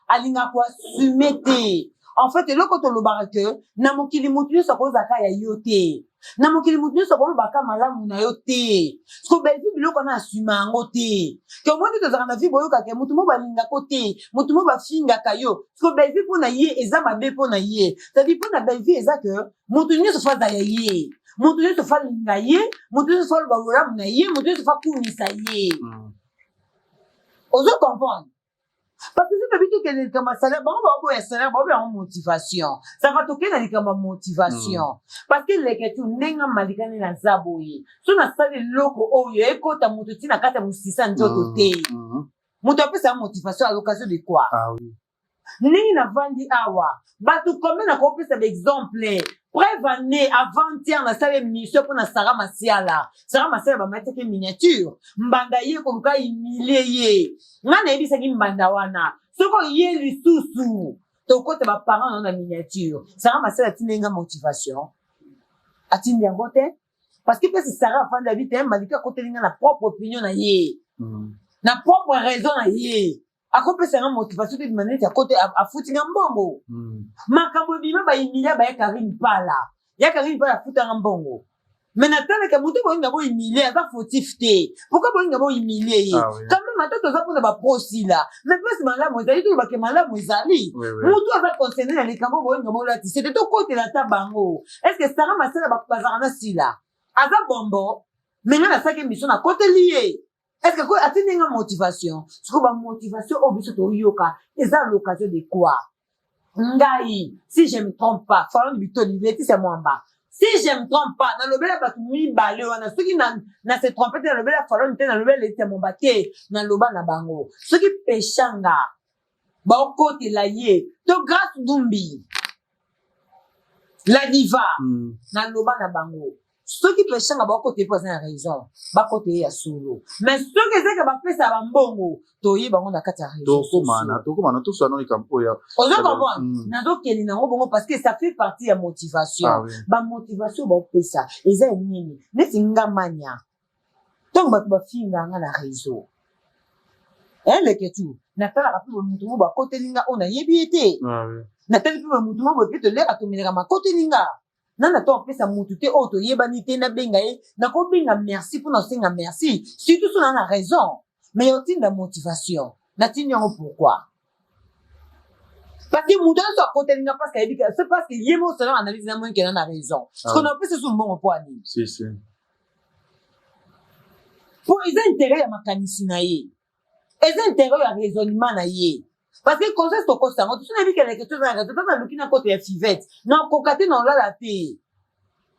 alingaka koassume te. En fait, eloko tolobaka ke na mokili motu nyonso akozalaka ya yo te. Na mokili motu nyonso akolobaka malamu na yo te. Parce que Bellevue biloko wana assume yango te. Ke omoni tozalaka na vie boyokaka motu moko balingako te, motu moko bafingaka yo. Parce que Bellevue mpo na ye eza mabe mpo na ye. C'est-à-dire mpo na Bellevue eza ke motu nyonso fo aza ya ye. Motu nyonso fo alinga ye, motu nyonso fo aloba bolamu na ye, motu nyonso fo akumisa ye. Ozo comprendre? Parce que soki toyebi tokende likambo ya salaire, bango baoboya salaire, baoboya yango motivation. Ça va tokende na likambo ya motivation. Parce que leketu ndenge malika nde naza boye. So nasali eloko oyo ekota moto ti na kati ya mosisa nzoto te. Moto apesa motivation à l'occasion de quoi? Ah oui. Ndenge navandi awa, bato combien nakopesa ba exemple? Preuve année avant-hier nasali émission mpona Sarah Masiala. Sarah Masiala bamataki miniature. Mbanda ye koluka humilie ye. Nga nayebisaki mbanda wana. Soki oye lisusu, tokota ba parents na miniature. Sarah Masiala atindi nga motivation. Atindi yango te. Parce que place Sarah afandi abi te Malika akoteli nga na propre opinion na ye. Na propre raison na ye. Akopesa nga motivation te bima neti akote afuti nga mbongo. Makambo ebima ba humilia ba ya Karine Pala. Ya Karine Pala afuta nga mbongo. Mais natalaka moto boyinga bo humilie aza fautif te. Pourquoi boyinga bo humilie ye? Ah, oui. Quand même ata toza mpona ba prosila. Mais place malamu ezali tolobake malamu ezali. Oui, oui. Moto aza concerné na likambo boyinga bolatisa te tokotela ata bango. Est-ce que Sarah Masala bazalaka na sila? Aza bombo. Mais nga nasalaki émission nakoteli ye. Est-ce que quoi atindi nga motivation? Siko ba motivation oyo biso toyoka eza l'occasion de quoi? Ngai, si je me trompe pas, Falon Bitoli, Laetitia Mwamba. Si je me trompe pas, nalobela bato mibale wana, soki na se trompe te, nalobela Falon te, nalobela Laetitia Mwamba te, naloba na bango. Soki peshanga, Baokotela ye to Grace Dumbi la diva. Naloba na bango soki Peshanga baokota ye mpo aza na raison, bakota ye ya solo. Mais soki ezaki bapesa bambongo, toye bango na kati ya réseau. Tokomana, tokomana, tosala no likambo oyo. Ozo comprendre? Nazokende nango bongo parce que ça fait partie ya motivation. Ah, oui. Bamotivation baopesa eza ya nini? Neti nga mania, ntango bato bafinga nga na réseau, eleke tu natalaka mpe boye, motu mo bakoteli nga oyo nayebi ye te. Ah, oui. Natali mpe boye, motu mo boye mpe toleka tomeleka makoteli nga nana to apesa motu te oyo toyebani te, nabenga ye, nakobenga merci mpona osenga merci, surtout so na na raison. Mais otinda motivation, natindi yango pourquoi? Parce que moto nyonso akoteli nga, parce que ayebi, c'est parce que ye mo osala analyse na moni kena na raison. Ah. Soki napesa so mbongo mpo anini? Si, si. Mpo eza intérêt ya makanisi na ye, eza intérêt ya raisonnement na ye, parce que conscience tokosa yango. Toso nayebi ke question eza na raison. Tata naluki na kote ya fivete, nakoka te, na olala te,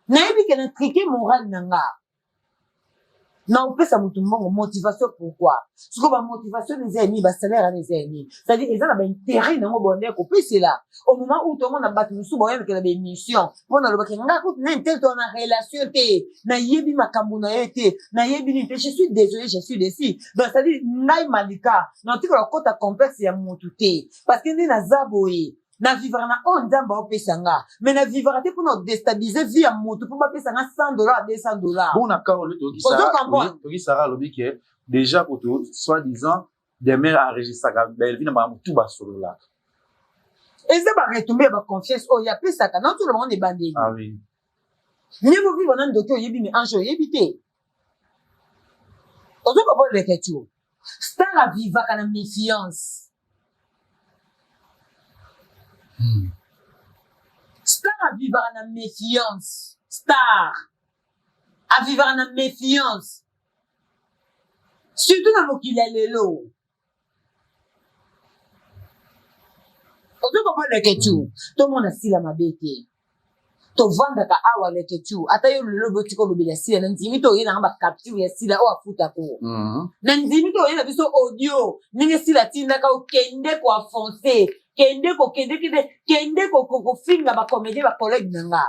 nayebi ke na trike morale na nga na opesa motu mbongo motivation pourquoi? Sikoyo bamotivation eza ya nini? Basalaire wana eza ya nini? C'est-à-dire eza na baintérêt nango bonde kopesela au moment où tomona bato mosusu baoyamekela baémission mpo nalobaki nga kutu na intel to na relation te, nayebi makambo na ye te, nayebi nini te. Je suis désolé, je suis déçu. Donc c'est-à-dire ngai Malika naotikala kokota complexe ya motu te, parce que nde naza boye, na vivaka na oyo Nzambe aopesa nga, mais na vivaka te mpona kodéstabiliser vie ya motu mpo bapesa nga 100 $, 200 $. Bon, na cas oyo toyoki Ozo comprendre? Toyoki Sara alobi ke déjà kutu soi disant Demer enregistraka Bellevue na makambo tu basololaka. Eza baretombées ya baconfiance oyo apesaka na otolo bango na ebandeli. Ah oui. Mieux vaut vivre na ndoki oyebi, mais ange oyebi te. Ozo comprendre, lecture? Star avivaka na méfiance. Star avivaka na méfiance. Star avivaka na méfiance, surtout na mokili ya lelo. Ozo comprendre, lecture? Tomona sila mabe te, tovandaka awa, lecture. Ata yo lelo botika olobela sila, na ndimi to oye nanga bacapture ya sila oyo afutako. Na ndimi to oye na biso audio ndenge sila atindaka okende koenfoncer, kende kokende, kende, kende kofinga bacomédien, bacollègue na nga.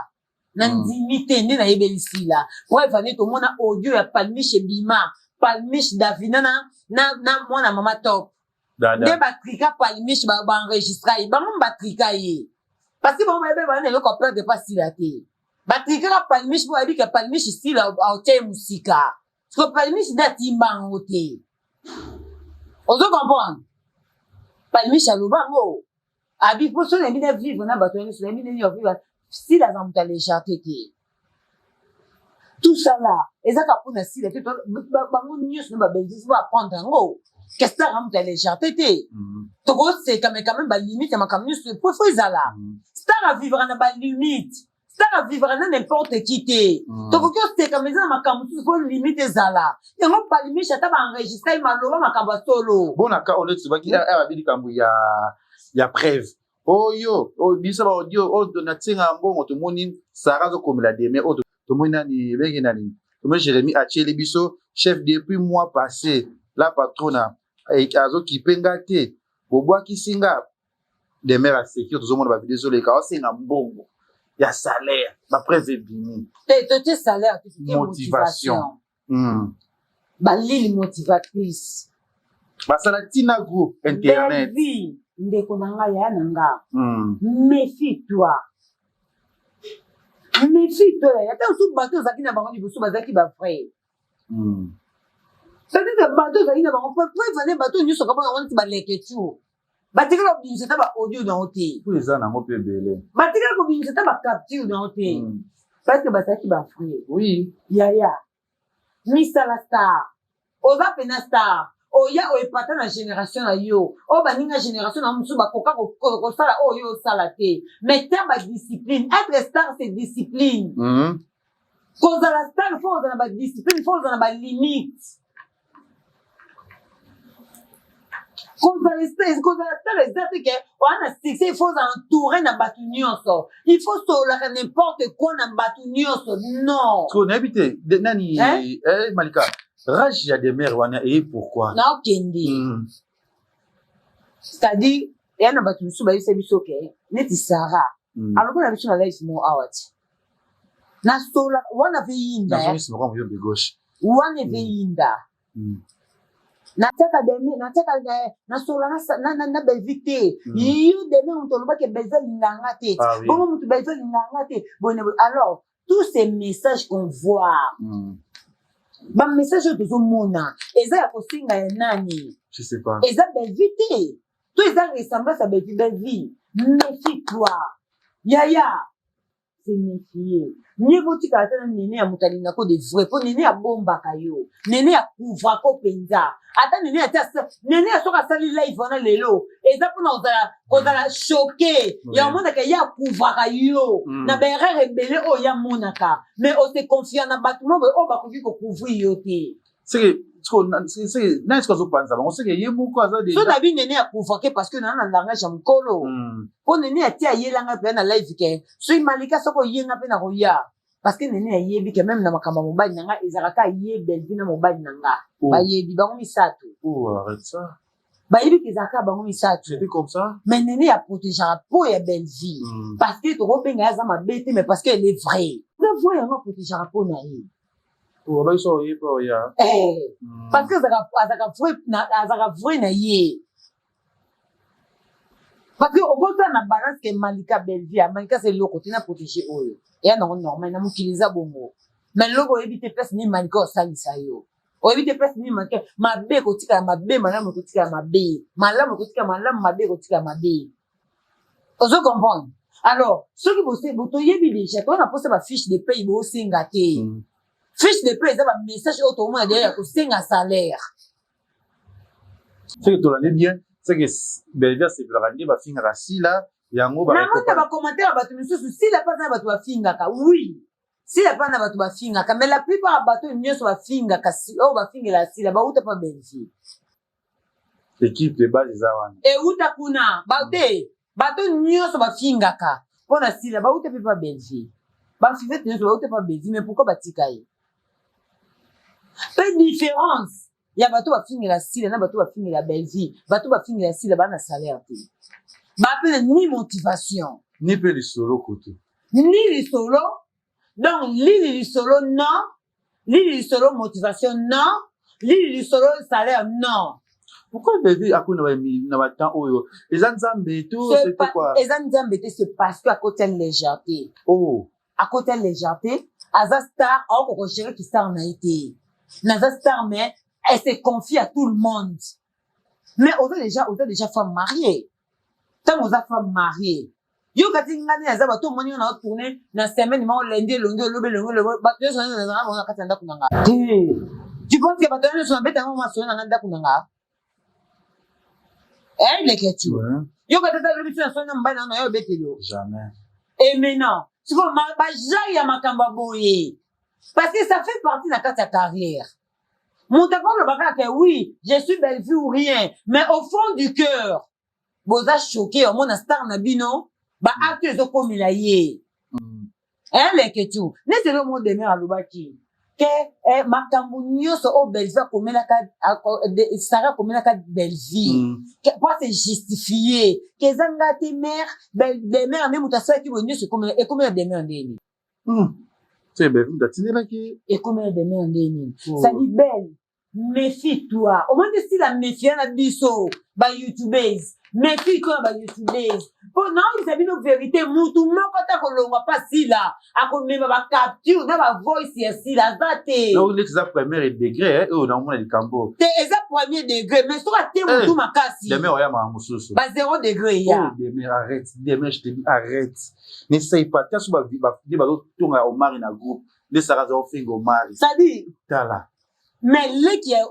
Na ndimi te nde nayebeli sila. Preuve ane, tomona audio ya Palmiche ebima, Palmiche, Davina na mwana mama Top nde batrika Palmiche, baenregistra ye, bango batrika ye parce que bango bayebi bana eloko aperdre pa sila te. Batrikaka Palmiche mpo bayebi ke Palmiche, sila aotia ye mosika. Parce que Palmiche nde atimba yango te. Ozo comprendre? Palmiche aloba yango abi mpo so nayebi na vivre na bato nyonso, nayebi ndenge ya vivre. Sila aza moto ya légèreté te. Tout ça là eza kaka mpona sila te. Bango nyonso na babelgise bo apprendre yango ke star aza moto ya légèreté te. Tokoseka, mais quand même balimite ya makambo nyonso po fo ezala. Star avivaka na balimite, star avivaka na n'importe qui te. Tokoki oseka, mais eza na makambo mosusu fo limite ezala. Yango Palimiche ata baenregistre ye, maloba makambo ya solo. Bon, na cas oyo tobaki ababi likambo ya preuve oyo oyo biso ba audio oyo natinga mbongo, tomoni Sara azokomela Deme oyo, tomoni nani ebenge nani, tomoni Jérémie atieli biso chef depuis mois passé, la patrona azokipe nga te, bobwakisi nga. Demer aseki, tozomona bavideo ezoleka, aosenga mbongo ya salaire, bapreuve ebimi. Te, totie salaire te, totie motivation. Motivation. Balili motivatrice. Basala ntina groupe internet. Bellevue, ndeko na ngai, yaya na nga, méfie toi, méfie toi yaya. Ata mosusu bato ozalaki na bango liboso bazalaki bavrai. Peut-être bato ozalaki na bango, preuve ane, bato nyonso kaba yango neti baleketio, batikala kobimisa ata baaudio na yo te. Po eza nango mpe ebele. Batikala kobimisa ata bacapture na yo te, parce que bazalaki bavrai. Yaya misala, star oza pena star oya oepata na génération na yo oyo baninga génération na yo mosusu bakoka kosala oyo yo osala te. Mais tia badiscipline. Être star, c'est discipline. Kozala star, fo ozala na badiscipline, fo ozala na balimite. Kozala star eza te ke oya na succès, il faut ozala entouré na bato nyonso, il faut sololaka n'importe quoi na bato nyonso, non. So nayebi te nani. Hein? Eh, Malika, rage ya Demer wana eye pourquoi? Naokende. C'est-à-dire Eya na bato mosusu bayebisa biso ke neti Sarah aloba na biso na live mo awa ti nasola wana ve yinda Nazongisi moko moyombe gauche. Wana eve yinda. Natiaka deme, natiaka nasola na Bellevue te. Yo deme moto olobaki Bellevue alingaka nga te. Ah oui. Bongo moto Bellevue alingaka nga te. Boye na boye. Alors tous ces messages qu'on voit, ba message oyo tozomona eza ya kosenga ya nani? Je sais pas. Eza Bellevue te to eza ressemblance ya Bellevue? Bellevue, méfie toi yaya, se méfier. Mieux botikala ata na nene ya moto alingako de vrai, mpo nene abombaka yo, nene akouvrako mpenza. Ata nene ati nene ya soki asali live wana lelo, eza mpona kozala choqué ya omonaka ye akouvraka yo na baerreur ebele oyo ye amonaka, mais ose confia na bato mo boye oyo bakoki kocouvrir yo te. Seke seke nani soki azopanza bango, seke ye moko aza so déjà. Na bi nene akouvrake parce que naa na langage ya mokolo, mpo nene ati ayelanga mpenza na live ke soki Malika, soki oyenga mpe na koya, parce que nene ayebi ke même na makambo ya mobali na nga ezalaka ye Bellevue na mobali na nga. Oh. Bayebi bango misato. Oh, arrête ça. Bayebi ke ezalaka bango misato. C'était comme ça. Mais nene aprotégeaka mpo ya Bellevue, parce que tokobenga ye aza mabe te, mais parce que elle est vraie, eza vrai, yango aprotégeaka mpo na ye. Oh, abai so oye mpe oya. Eh, parce que azalaka vrai na ye, parce que okotala na balance ke Malika, Bellevue, Malika aza eloko te na protéger oyo eya nango normal na mokili, eza bongo. Mais loko oyebi te place nini Malika osalisa yo, oyebi te place nini Malika. Mabe ekotikala mabe, malamu ekotikala mabe, malamu ekotikala malamu, mabe ekotikala mabe. Ozo comprendre? Alors soki toyebi déjà, toza na mposa bafiche de paye bosenga te. Fiche de paye eza bamessage oyo tokomona deya ya kosenga salaire. Seke tolandi bien, seke Bellevue asepelaka nde bafingaka Sila yango. Namoni na bacommentaire ya bato misusu, Sila mpe aza na bato bafingaka. Oui, Sila mpe na bato bafingaka, mais la plupart ya bato oyo nyonso bafingaka, oyo bafingela Sila, bauta mpa Bellevue. Équipe de base eza wana. Euta kuna te. Bato nyonso bafingaka mpo na Sila bauta mpe mpa Bellevue. Bafivete nyonso bauta mpa Bellevue, mais pourquoi batika ye? Mpe différence ya bato bafingela Sila na bato bafingela Bellevue, bato bafingela Sila baa na salaire te, baa mpe ni motivation, ni mpe lisolo kote. Ni lisolo. Donc lili lisolo non, lili lisolo motivation non, lili lisolo salaire non. Pourquoi Bellevue akoni na batemps oyo? Eza Nzambe to C'est c'était quoi? Eza Nzambe te, c'est parce que akotia légèreté. Oh. Akotia légèreté, aza star, aokoka kogérer ki star na ye te. Naza star, mais elle se confie à tout le monde. Mais oza déjà femme mariée. Ntango oza femme mariée, yo kati nga nde naza bato omoni nga na otourne na semaine moko, lundi elongi, olobi elongi, elongi, bato nyonso nazanga bango na kati ya ndako na nga te. Tu penses que bato nyonso nabetanga masolo na nga ndako na nga eleketu? Yo kati ata lobi so na soni na mobali na nga na yo obeteli yo? Jamais. Et maintenant sikoyo bajai ya makambo ya boye, parce que ça fait partie na kati ya carrière. Moto akoloba kaka que oui, je suis Bellevue ou rien, mais au fond du cœur boza choqué omona star na bino baacte ezokomela ye. Eleketu neti elo mo demer alobaki ke makambo nyonso oyo Bellevue akomelaka, Sara akomelaka Bellevue po ase justifie ke eza nga te, mare Demer nde moto asalaki boye nyonso, ekomela Demer ndeni. Se Bellevue moto atindelaki. Ekomela Demer ndeni. Oh. Sadi belle, méfie toi. Omoni Sila méfie na biso bayoutubers, méfie toi na bayoutubers, mpo naoyebisa bino vérité, mutu moko ata kolongwa mpa Sila akomema bacapture na bavoice ya Sila aza te. Donc neti eza premier degré oyo naomona likambo. Te, eza premier degré, mais soki ate mutu makasi. Demer oyamaka mosusu. Ba zéro degré ya. Oh, Demer, arrête. Demer, je te dis, arrête, n'essaye pas. Tia so nde bazotonga Omari na groupe, nde Sara aza ofinga Omari. C'est-à-dire Tala. Mais leki ya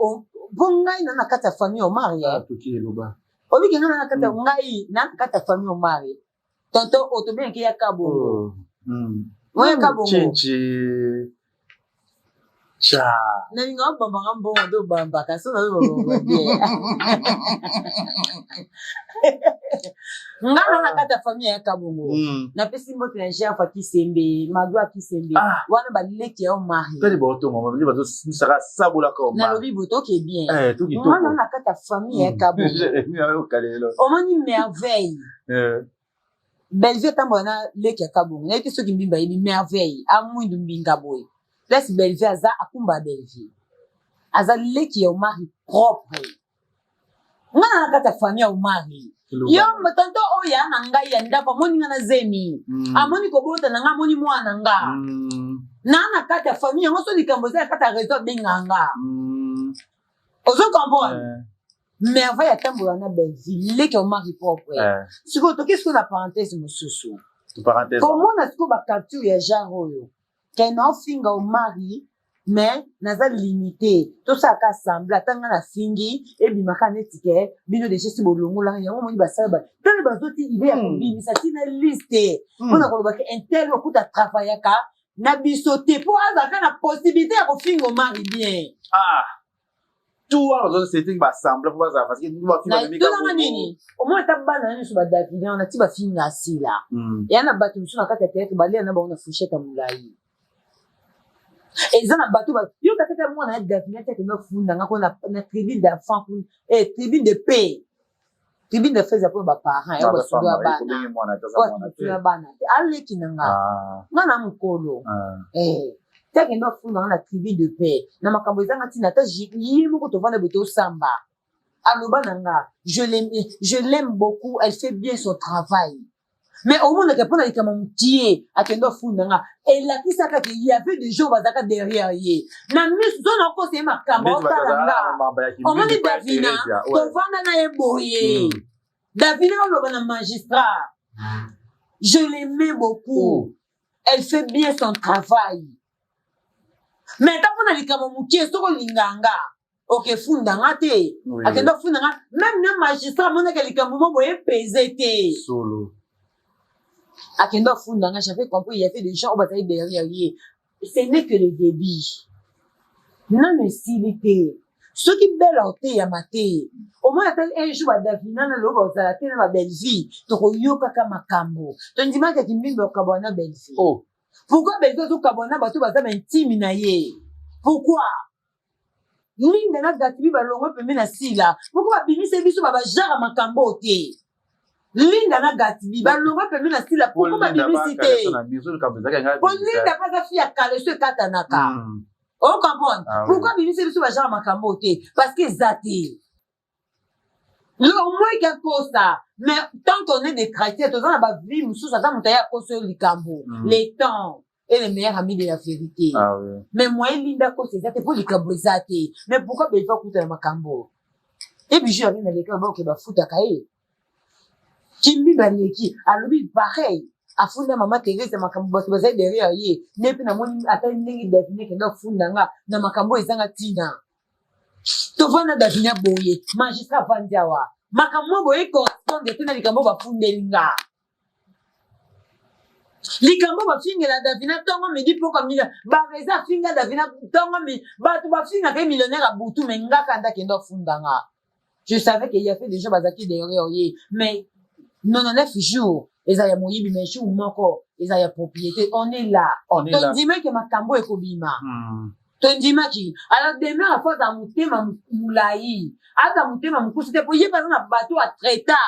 mpo ngai na kati ya famille Omari. Ah, toki eloba. Obiki ngai na kati ya ngai na kati ya famille Omari, tonton oyo tobengaki ya Kabongo. Oh. Oyo Kabongo. Chinchi. Nalinga obambaka mbongo nde obambaka so nazobamba bien. Nga na na kati ya famille ya Kabongo. Napesi mbote na Gerfa Kisembe, Magloire Kisembe. Ah. Wana baleki ya Omari. Tali baotonga mama nde bazomisaka sabolaka Omari. Nalobi boye toke bien. Eh, to kitoko. Nga na na kati ya famille ya Kabongo. Jérémie ayoka lelo. Omoni merveille. Eh. Bellevue atambola na leki ya Kabongo. Nayebi te soki Mbimba ayebi merveille. Amwindu mbinga boye. Place Bellevue aza akumba Bellevue. Aza leki ya Omari propre. Nga na kati ya famille ya Omari. Yo tonton oyo ya na ngai ya ndako amoni nga na zemi. Amoni kobota na nga amoni mwana nga. Na na kati ya famille yango so likambo eza ya kati ya réseau abenga nga. Ozo comprendre? Merveille atambola na Bellevue, leki ya Omari propre. Sikoyo toke sikoyo na parenthèse mosusu. Parenthèse. Komona sikoyo ba capture ya genre oyo. Ke na ofinga Omari mais naza limité tosalaka assemble ata nga nafingi ebimaka neti ke bino deja si bolongolanga yango omoni basala ba tala bazoti ide ya kobimisa ntina liste mpona koloba ke intel okuta travaillaka na biso te mpo azalaka na possibilité ya kofinga Omari bien. Ah tout wana bazo c'était ba assemble po bazala parce que bafinga nini omoni ata bana na nyonso badavina wana ti bafinga asila eya na bato mosusu na kati ya théâtre balia na bango na fourchette ya molai eza na bato yo kataka mwana ya davina ti akende ofunda nga kuna na tribune d'enfant kuna eh, tribune de paix. Tribune de paix eza mpona baparent ya basudu ya bana ya bana te aleki na nga nga na mokolo eh, ti akende ofunda nga na tribune de paix na makambo ezanga ntina ata ye moko tovanda boye tosamba aloba na nga je l'aime, je l'aime beaucoup, elle fait bien son travail. Mais omonaka mpona likambo mokie akende ofunda nga elakisaka ke y avait des gens bazalaka derrière ye na miso so nakosa ye makambo otala nga omoni Davina tovanda na ye boye. Davina oloba na magistrat, je l'aimais beaucoup, elle fait bien son travail, mais ata mpona likambo mokie soki olinga nga okefunda nga te. Akende ofunda nga même na magistrat amonaka likambo mo boye epese te. Solo. Akende ofunda nga, j'avais compris, il y avait des gens oyo bazali derrière ye. Ce n'est que le début, nano esili te. Soki bela oteyama te omoi ata un jour badavina na lobo bazala te na babellevie tokoyokaka makambo tondimaki mbimbi okabwana na Bellevie. Oh. Pourquoi Bellevie azokabwana na bato baza baintime na ye? Pourquoi Linda na Gatibi balongwe pembe na Sila? Pourquoi babimise biso babajara makambo te? Linda na Gatibi balongwe pembe na Sila, pourquoi babimisi te? Po Linda mpe aza fi ya kaleso ekatanaka. Ocomprendre? Pourquoi babimisi biso bajara makambo te? Parce que eza te au moins kakosa. Mais tant qu'on est des chrétiens, toza na bavie mosusu ata moto aye akosa oyo likambo, le temps est le meilleur ami de la vérité. Ah, oui. Mais moyen Linda kosa eza te mpo likambo eza te. Mais pourquoi Belva akutana makambo e bijou yango na leka baoke bafutaka ye kimbi baleki alobi pareil afunda mama Therese makambo bato bazali derrière ye nde mpe namoni ata ndenge Davine akende afunda nga na makambo ezanga ntina. Tovanda Davina boye, magistrat avandi awa, makambo boye correspondre te na likambo bafundeli nga, likambo bafingela Davina ntongo midi pokwa mila bareza afinga Davina ntongo mi bato bafingaka ye millionnaire ya butu. Me ngaka nde akende afunda nga, je savais que y avait des gens bazalaki derrière ye. Mais 99 jours eza ya moyibi, mais jour moko eza ya propriété. On est là. On est là. Tondimaki makambo ekobima. Tondimaki. Alors demeure afo aza motema molai, aza motema mokusi te, po ye mpe aza na bato atraita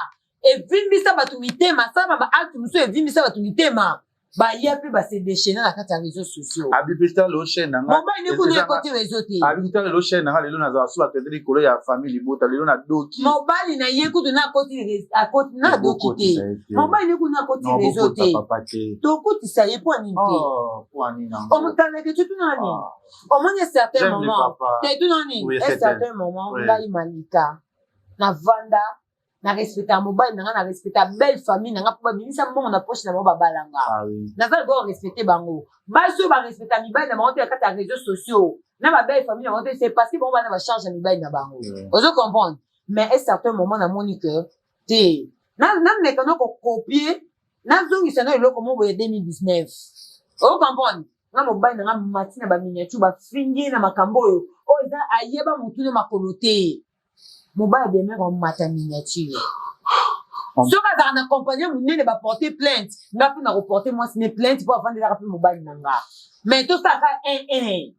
evimbisa bato mitema, asala ba acte mosusu evimbisa bato mitema, baya mpe base déchaîner na kati ya réseaux sociaux. Abi mpe tala lelo chaîne na nga. Mobali ne kuna ekoti réseau te. Abi tala lelo chaîne na nga, lelo nazala so bato likolo ya famille libota, lelo na doki. Mobali na ye kutu na akoti akoti na doki te. Mobali ne kuna akoti réseau te. Papa te. Tokotisa ye mpo nini te? Oh, po nini yango? Omotalaka tu tuna nini? Omoni certain moment te tuna nini? Un certain moment ngai Malika navanda na respecta mobali na nga, na respecta belle famille na nga mpo babimisa mbongo na poche na bango babala nga. Ah, oui. Naza lokola respecte bango. Basi oyo barespecta mibali na bango te na kati ya réseaux sociaux na babelle famille na bango te, c'est parce que bango bana bacharge ya mibali na bango. Ozo comprendre? Mais un certain moment namoni que te, nameka na kokopie, nazongisa na eloko moko boye 2019. O comprendre? Nga mobali na nga mati na ba miniature bafingi ye na makambo oyo oyo eza ayeba motu na makolo te. Mobali ya Demeure amata miniature. Soki azalaka na compagnie monene ba porter plainte, nga mpe nako porter mwasi ne plainte mpo avandelaka mpe mobali na nga. Mais tosalaka un un.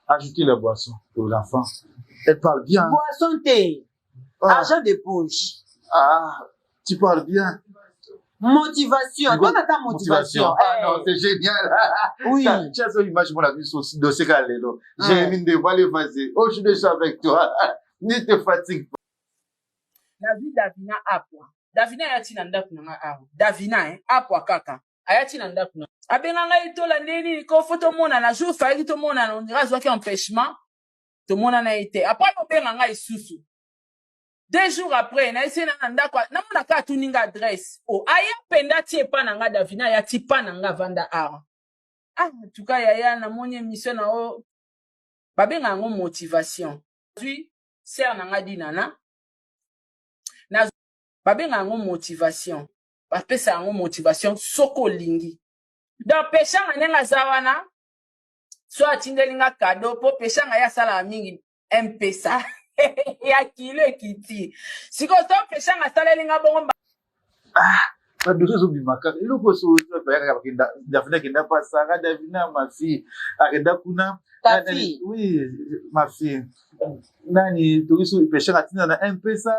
Ajoutez la boisson pour l'enfant. Elle parle bien. Boisson te. Ah. Argent de poche. Ah, tu parles bien. Motivation. Toi, t'as ta motivation. Ah Eh. non, c'est génial. Oui. Tiens, son image, mon ami, sur le dossier Kalelo. Ouais. Jérémy Ndeva, allez, vas-y. Oh, je suis déjà avec toi. Ne te fatigue pas. Nazwi Davina apwa. Davina aya ti na ndako na nga awa. Davina hein, apwa kaka. Aya ti na ndako na. Abenga ngai tola nde nini ko faut tomonana jour fallaki tomonana on dirait azwaki empêchement tomonana ye te. Après obenga ngai lisusu. 2 jours après nayesi ye na ndako namona kaka atuni nga adresse. Oh aya mpenza ti epa na nga Davina aya ti pa na nga avanda awa. Ah en tout cas yaya namoni émission na yo babenga yango motivation. Nazwi sœur na nga Dinana na babenga yango motivation bapesa yango motivation soki olingi donc peshanga ndenge aza wana so atindeli nga cadeau mpo peshanga ye asalaka mingi mpesa ya kilo ekiti sikoyo so peshanga asaleli nga bongo. Badossier ezobima kaka eloko soyakaka Davina akenda pa Sara Davina ma fille akenda kuna. Ta fille. Oui, ma fille nani toki so peshanga atinda na Mpesa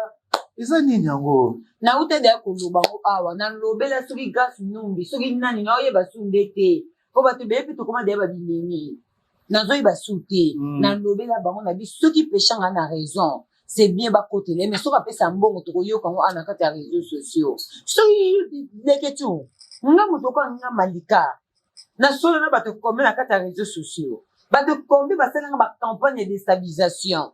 eza nini yango? Nauta deya koloba ngo awa, nalobela soki Grâce Numbi, soki nani, naoyeba su nde te mpo bato ebele mpe tokoma deya babinemi, nazoyeba su te. Nalobela bango na biso, soki peshanga na raison, c'est bien, bakotela ye. Mais soki apesa mbongo, tokoyoka yango awa na kati ya réseaux sociaux. Soki leke tu nga moto okoa nga malika nasolo na bato kombe na kati ya réseaux sociaux, bato kombe basalanga bacampagne ya déstabilisation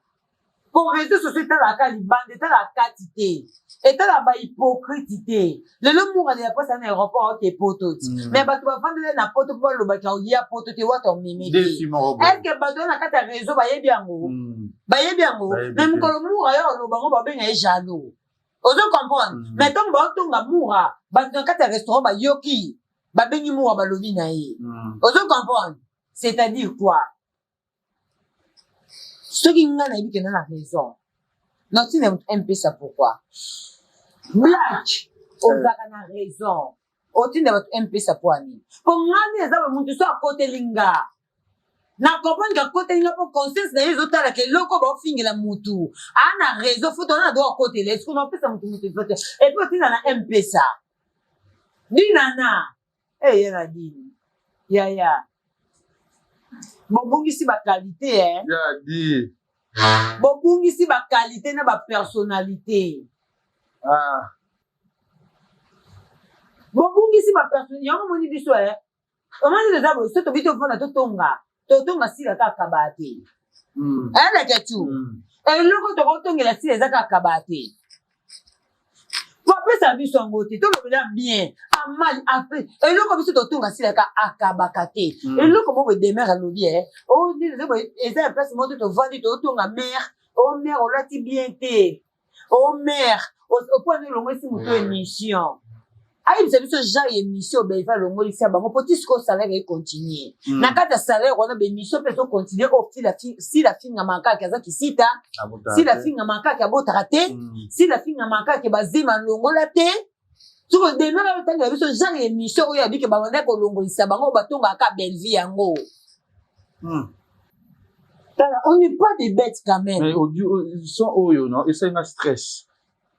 po réseaux sociaux etalaka libanda, etalaka kati te, etalaka bahypocrite te. Lelo murale ya mpasi na aéroport oke poto ti. Mais bato bavandela na poto mpo balobaka oya poto te, wata omemi te. Défi moko boye. Est-ce bato wana na kati ya réseau bayebi yango? Bayebi yango. Bayebi Mais te. mokolo mura yo oloba ngo, babenga ye jaloux, ozo comprendre? Mais ntango baotonga mura, bato na kati ya restaurant bayoki, babengi mura, balobi na ye. Ozo comprendre? C'est-à-dire quoi? Soki ngai nayebi kenda na raison, natina moto mpesa, pourquoi black ozalaka na raison otinda bato mpesa? Po ani po ngai nde eza boye, motu so akoteli nga, na comprendre ke akoteli nga mpo conscience na ye ezotalaka eloko baofingela motu aa na raison, faut toza na droit akotela. Est-ce naopesa motu motu et puis otinda na Mpesa? Dinana eye na dini yaya, bobungisi baqualité eh? Ya di. Bobungisi baqualité na bapersonnalité. Ah. Bobungisi bapersonnalité yango. Omoni biso e, omoni eza boye, so tobi tovanda totonga, totonga sila kaka kaba te. Ayalaka tu. Eloko tokotongela sila eza kaka kaba te, po apesa biso yango te. Tolobela bien amali ape eloko biso totonga sila ka akabaka te. Eloko moko Demer alobi e eza ya place moko te. Tovandi totonga mare o mare olati bien te, o mare oponi olongolisi moto émission, ayebisa biso genre émission Belva alongolisi bango po ti sikoyo salaire econtinue. Na kati ya salaire wana, baémission mpe ezocontinue oyo sila fingama kaka aza kisita, sila fingama kaka abotaka te, sila fingama kaka bazema longola te. Soko Demaka otangela biso genre émission oyo abike babanda kolongolisa bango oyo batongaka Bellevie yango. Tala, on n'est pas des bêtes quand même. Mais audio son oyo non esalinga stress.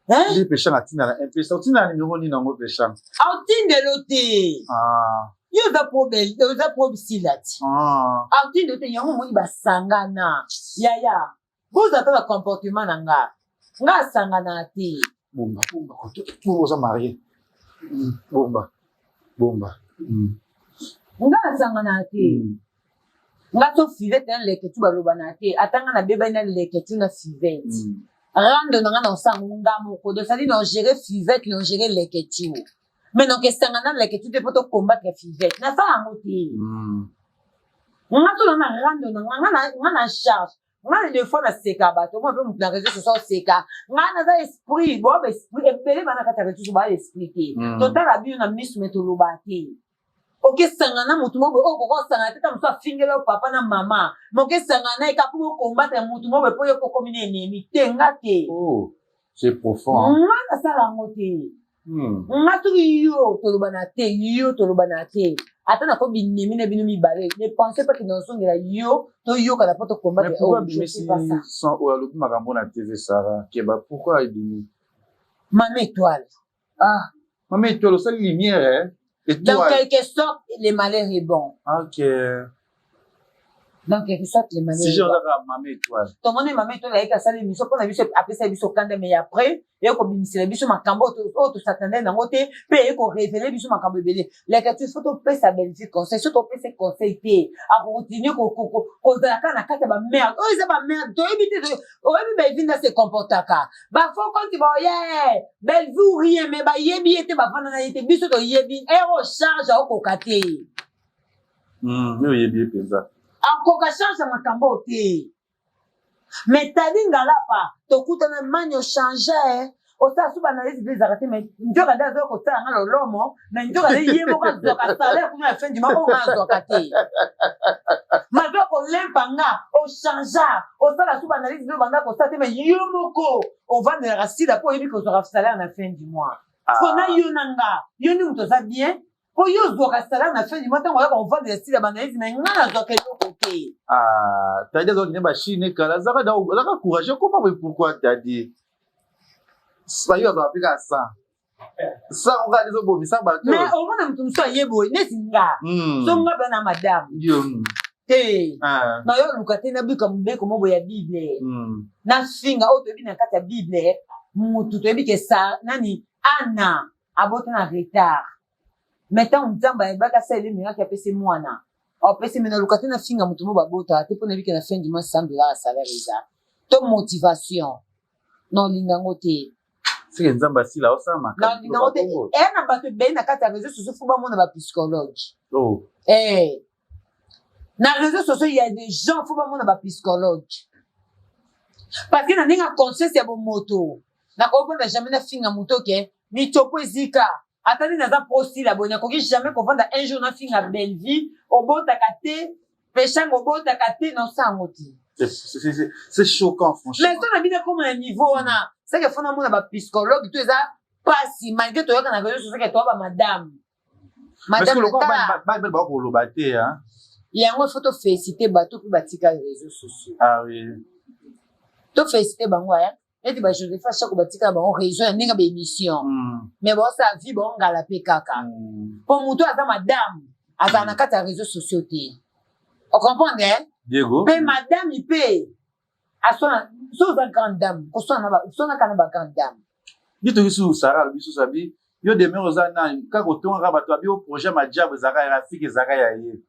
Hein? Nde peshanga atinda na Mpesa, otinda na numéro nini yango peshanga? Aotindelo te. Ah. Yo oza pro oza pro sila ti. Ah. Aotindelo te. Yango omoni basangana yaya, bozwa ata bacomportement na nga, nga asangana te. Bomba, bomba koto po oza marie. Bomba, bomba. Nga asangana te. Nga so fivete na leke tu balobana te, ata nga nabebani na leke tu na fivete. Rando na nga na osango nga moko, donc c'est-à-dire na gérer fivete, na gérer leke tu, mais donc esanga na leke tu te mpo tocombattre fivete, nasala yango te. Nga so na rando na nga, nga na charge nga na des fois naseka bato mwa mpe moto na réseau social oseka nga naza esprit bo baesprit ebele bana kati ya réseau social baa esprit te. Totala bino na miso me toloba te. Okesangana na motu moko boye oyo okoka kosangana te, ta mosusu afingela yo papa na mama, mais okesangana na ye kaka mpo bokombatre motu moko boye mpo yo mpe okomi na ennemi te. Nga te. Oh, c'est profond, hein? Nga nasala yango te. Nga soki yo tolobana te, yo tolobana te, ata nako binemi na bino mibale, ne pensez pas que nazongela yo toyokana mpo Mais tocombattre. pourquoi Oh, je abimisi fais pas ça. son oyo alobi makambo na TV Sarah Keba, pourquoi ebimi? Mama Étoile. Ah, Mama Étoile, osali lumière, eh? Dans Étoile. quelque sorte, le malheur est bon. Ok. Dans quelque sorte, le malheur Si est j'ai bon. ozaka Mama Étoile. Tomoni Mama Étoile ayeki asali émission mpona biso, apesa biso kanda, mais après eye kobimisela biso makambo oyo tosatande nango te, mpe eye korévéler biso makambo ebele. Leka tu faut topesa Bellevue conseil. So topesa conseil te, akocontinuer kozala kaka na kati ya bamerde oyo eza bamerde. Toyebi te, oyebi Bellevue nde se comportaka bafaux compte baoye Bellevue ou rien, mais bayebi ye te, bavanda na ye te. Biso toyebi ere oyo charge aokoka te. Yo oyebi ye mpenza. Akoka charge ya makambo oyo te. Mais Tadi Ngalapa, tokutana mani, ochange, osala so baanalyse mpe ezalaka te, mais nzoka nde azoya kosala nga lolomo, mais nzoka nde ye moko azwaka salaire kuna ya fin du mois oyo nga azwaka te. Malgré kolempa nga, ochangea, osala so baanalyse mpe obanda kosala te, mais yo moko ovandelaka sila mpo oyebi kozwaka salaire na fin du mois. So na yo na nga, yo nde moto oza bien mpo yo ozwaka salaire na fin du mois. Ntango oyaka kovandela sila baanalyse, mais nga nazwaka eloko te. Ah, Tadi azokende bachine kala, azaka courage okoma boye. Pourquoi Tadi bayo azwaka mpe kaka 100 kaka ezobomisa bato? Mais omona moto mosusu aye boye neti nga. So nga bana madame yo te. Ah. Na yo oluka te nabika mobeko moko ya Bible nafinga oyo toyebi na kati ya Bible. Mutu toyebi ke sa nani ana abota na retard, mais ntango Nzambe ayebaki asala miracle, apesi mwana, apesi. Me naluka te nafinga motu mo babotaka te mpo nayebi ke na fin du mois 100 $ ya salaire eza to motivation na olinga yango te. Seke Nzambe asila osala Na makambo. olinga yango te. Eya na bato ebele na kati ya réseau sociaux, faut bamona bapsychologue. Oh. Eh. Na réseau sociaux, il y a des gens, faut bamona bapsychologue, parce que na ndenge ya conscience ya bomoto, nakobanda jamais nafinga moto ke mitsopo ezika. Ata nde naza prosila boye, nakoki jamais kovanda un jour nafinga Bellevie obotaka te, Peshanga obotaka te, nasala yango te. C'est choquant, franchement. Mais so na bino ekoma na niveau wana, seke faut namona bapsychologue to eza pasi. Malgré toyoka na réseau sociaux ke toya bamadame. Parce que Madame lokola tala. Bana bakoloba te, hein. Yango faut toféliciter bato mpe batika réseau sociaux. Ah oui. Toféliciter bango aya neti bajosepha Chako, batika na bango réseau ya ndenge baémission, mais baosala vie baongala mpe kaka mpo moto aza madame azala na kati ya réseau sociaux te, ocomprendre, eh? Diego. Mpe madame mpe aswana, so oza grande dame, koswanaka na bagrande dame. Bi toki su Sara alobi susu abi yo demeure oza nani kaka otongaka bato abi o projet Madiabo ezalaka ya Rafiki, ezalaka ya ye.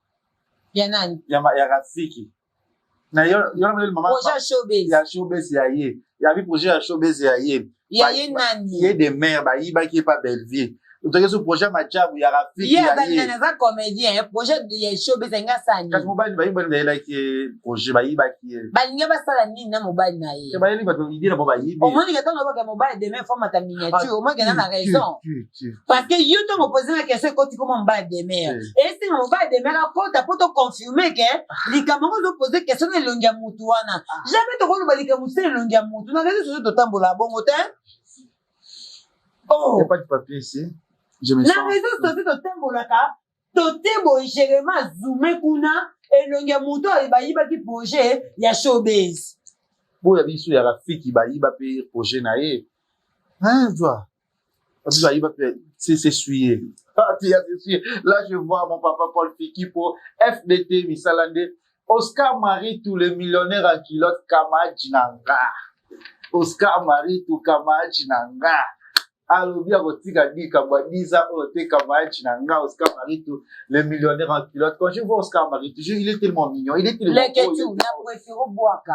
Ya nani? Ya Rafiki na yo yo na mama. Projet ya showbiz. Ya showbiz ya ye, yabi projet ya showbiz ya ye. Ya ye nani? Ye de mare bayibaki ye pa Belleville, toki su projet Madiabo ya Rafiki. Ye ya aza ye. nani? Aza comédien? Projet ya showbiz alingi asala Kasi nini? Mobali bayibaki, bayelaki ye projet, bayibaki ye. Balingi basala nini na mobali na ye? Ke bayeli bato idée na bo bayibi. Omonike ntango obaka mobali demain fomata miniature, omonike na raison. Tu Parce que yo ntango opose na question, ekoti koma mobali demer, esenga mobali demer akota mpo toconfirme ke likambo yango ozopose question na elongi ya mutu wana. Jamais tokoloba likambo se elongi ya mutu na réseau sociaux. Totambola bongo te. Oh. Y a pas de papier ici. Je me Na sens. Réseau sociaux totambolaka tote boye, Jéréma azume kuna elongi ya moto oyo bayibaki projet ya showbase. Boya biso ya Rafiki bayiba mpe projet na ye. Hein, toi? Biso bayiba mpe c'est souillé. Ah, tu as c'est Là, je vois mon papa Paul Fiki pour FDT Misalande. Oscar Marie, tous les millionnaires en culotte, Kamaji Nanga. Oscar Marie, tout Kamaji Nanga. Alobi akotika likambo ya 10 ans oyo te, Kamaji Nanga, Oscar Maritou, le millionnaire en culotte. Quand je vois Oscar Maritou, il est tellement mignon, il est tellement beau. Leketu na préféré obwaka.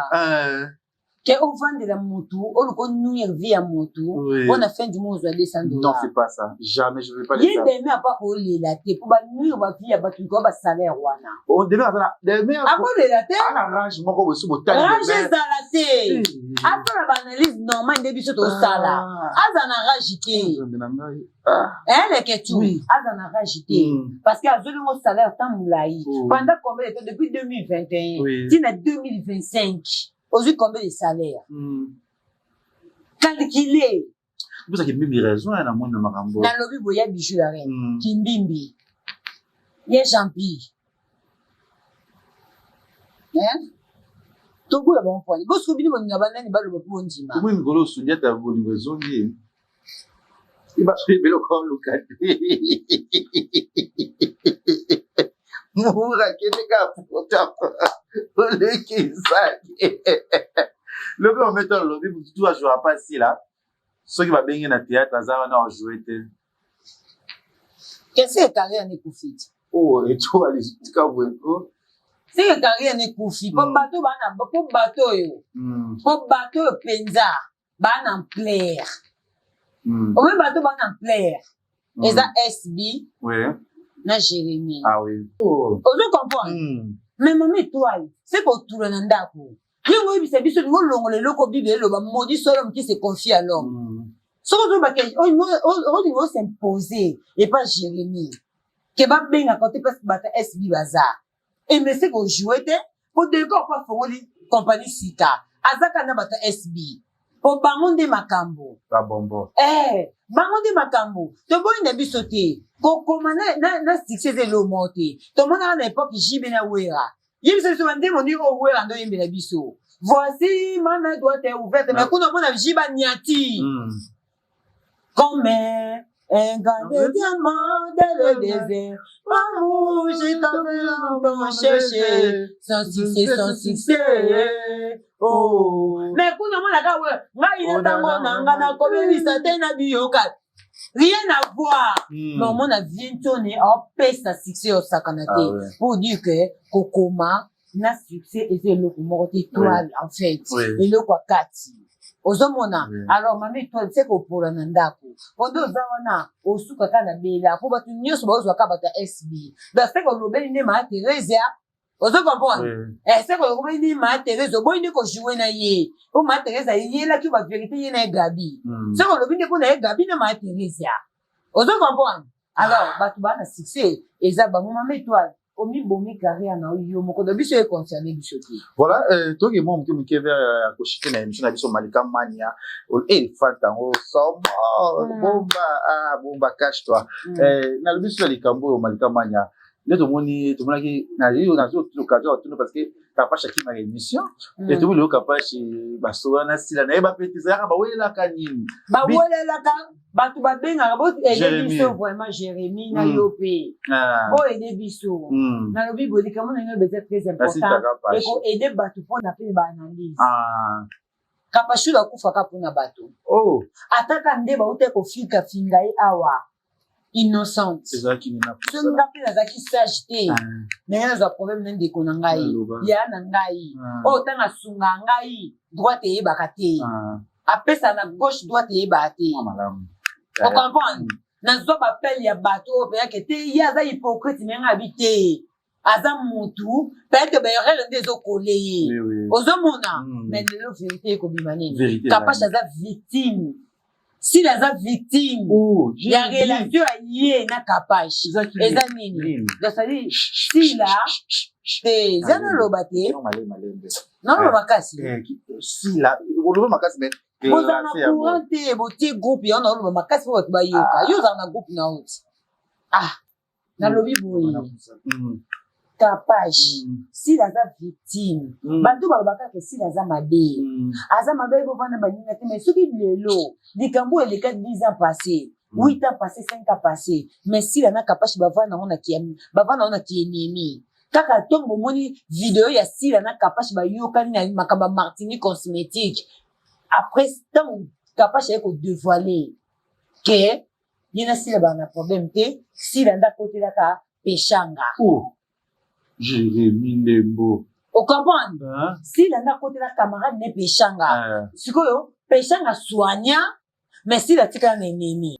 Ke ovandela mutu oluka onuire vie ya mutu Oui. po na fin du mois ozwa 200 Non, dollars. c'est pas ça. Jamais, je vais pas Ye les ça. deme apa kolela te po ba nuire ba vie ya batu likolo ba salaire wana. Oh, demain, aza demain, Akolela te. ana range moko bosi botali Rage demain. ezala te. Asala ba analyse normale nde biso tosala. Aza na rage te. Nzambe na ngai. Ah. Eh leke tu. Oui. Aza na rage te. Parce que azoli ngo salaire temps molayi. Oh. Pendant combien de temps depuis 2021 Oui. ti na 2025 ozwi combien de salaire? Calculer. Vous avez mis raison na moni na makambo. Nalobi boya bijou la reine. Kimbimbi. Ye Jean-Pierre. Hein? Toboya bango pwani. Bosiko bino bolinga banani baloba mpo bondima. Tomoni mikolo Sundiata bolingo ezongi. Bato ebele okoluka te. Mura kende kaka pota olekisaki. Lobi ometa olobi mutu tu ajouaka pas sila. Soki babengi na théâtre aza wana ajoue te. Qu'est-ce que carrière n'ekufi te? Oh, etoile tika boye ko. C'est que carrière n'ekufi. Po bato bana po bato oyo. Po bato oyo penza ba na ampleur. Omoni bato ba na ampleur. Eza SB Oui. na Jérémie. Ah oui. Oh. Ozo comprendre? Mais maman étoile, c'est kotula na ndako. Yo oyebisa biso lingo longola eloko Bible eloba maudit soit l'homme qui se confie à l'homme. Soki ozoba ke olingo s'imposer epa Jérémie. Ke babengaka te parce que bato ya SB baza. Et mais c'est ko jouer te po décor po afongoli compagnie sika. Aza kaka na bato ya SB. Po bango nde makambo. Ba bonbon. Eh, bango nde makambo. Toboyi na biso te. Kokoma na, na, na succès eza eloko moko te. Tomonaka na époque JB na Wera. Yebisa biso ba nzembo nini oyo Wera nde oyembela biso. Voici ma main droite est ouverte. Mais kuna omona JB anyati. Comme un grain de diamant dans le désert. Maman, j'ai tant longtemps cherché. Sans succès, sans succès. Oh. Mais kuna mwana ka we, ngai na tango na nga na kobebisa te na biyoka. Rien à voir. Mais omona vieux Ntone apesa succès osakana te. Ah ouais. Pour dire que kokoma na succès eza eloko moko te étoile en fait. Oui. Eloko ya kati. Ozomona. Oui. Alors mama étoile se kopola na ndako. Pondo oza wana osuka kaka na bela po bato nyonso bazwa kaka bato ya SB. Donc se kolobeli nde ma Theresia. Ozo comprendre? Oui. Eh, se kolobeli nde ma Theresia oboyi nde kojouer na ye. Po ma Theresia ayelaki ba vérité ye na ye Gabi. Se kolobi nde mpo na ye Gabi na ma Theresia. Ozo comprendre? Alors bato baa na succès eza bango mama étoile. Omibomi carrière na yo moko donc biso e concerné biso te. Voilà, toki mwa moke moke vers ya koshite na émission na biso Malika Mania. Eh, Fanta ngo somo, bomba, ah, bomba cache toi. Na biso na likambo oyo Malika Mania. Nde tomoni, tomonaki na yo na zo l'occasion ya tunu parce que Kapash akima émission. Et tomoni lelo Kapash basola na sila na ye ba pete ezalaka bawelelaka nini? Bawelelaka bato babengaka bo aider Jérémie. biso vraiment Jérémie na yo pe. Ah. Bo aider biso. Nalobi boye likambo na ngai eza très Nasi important. Kapash. Eko aider bato mpona pe ba analyse. Ah. Kapashula akufaka mpona bato. Oh. Ataka nde bauta kofika finga ye awa. Innocente. Ezalaki nini na Soki nga mpe nazalaki sage te. Ah. Ndenge nazwa problème na ndeko na ngai. Naloba. Ya na ngai. Ah. Oyo ntango asunga ngai, droite eyebaka te. Ah. Apesa na gauche droite eyebaka te. Ah, malamu. O comprendre? Nazwa ba appel ya bato oyo mpenza ke te ye aza hypocrite mais nga abi te. Aza mutu, peut-être ba erreur nde ezokole ye. Oui, oui. Ozomona? Mais lelo vérité ekobima nini? Vérité Kapash ezali. aza victime. Sila aza victime. Oh, ya j'ai relation ya ye na Kapash. Eza ki Eza nini? Nini? Donc, c'est-à-dire, Sila, te, eza naloba te. Non, malembe, malembe. Naloba makasi. Eh, Sila, oloba makasi, mais Bozala na classé ya courant te, botie groupe ya wana oloba makasi po bato bayoka. Yo ozala na groupe na yo ti. Ah, nalobi boye. Kapash, Sila aza victime. Bato balobaka ke Sila aza mabe. Aza mabe bovanda baninga te, mais soki lelo likambo oyo eleka 10 ans passé, 8 ans passé, 5 ans passé, mais Sila na Kapash bavanda yango na ki, bavanda yango na ki ennemi. Kaka ntongo bomoni video ya Sila na Kapash bayokani na makambo ya Martini cosmétique. Après ntango Kapash aye ko dévoiler ke ye na Sila bana na problème te, Sila nde akotelaka Peshanga. Oh, Jérémie Ndembo. Ocomprendre? Sila nde akotela camarade ne Peshanga. Sikoyo Peshanga soigna, mais Sila atikala na ennemi.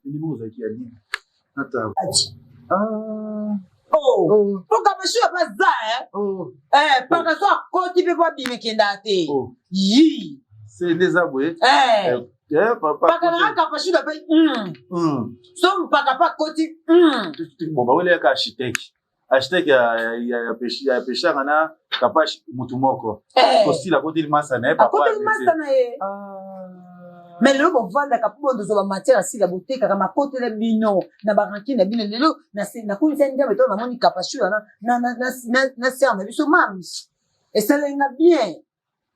Oh, oh. Po Kapeshula mpe aza eh? Paka so akoti mpe po abima ekendaka te. Yi se nde eza boye. Paka nanga Kapeshula mpe so mpaka mpe akoti. Bon, baweleyaka architecte, architecte ya Peshanga na Kapash, mutu moko. Kosila akoteli masa na ye. Akoteli masa na ye. Mais lelo bovandaka mpo bondozwa bamatière asila, botekaka makotela bino na barankine na bino. Lelo nakumisa Nzambe to namoni Kapashula na sœur na biso Mams, esalenga bien,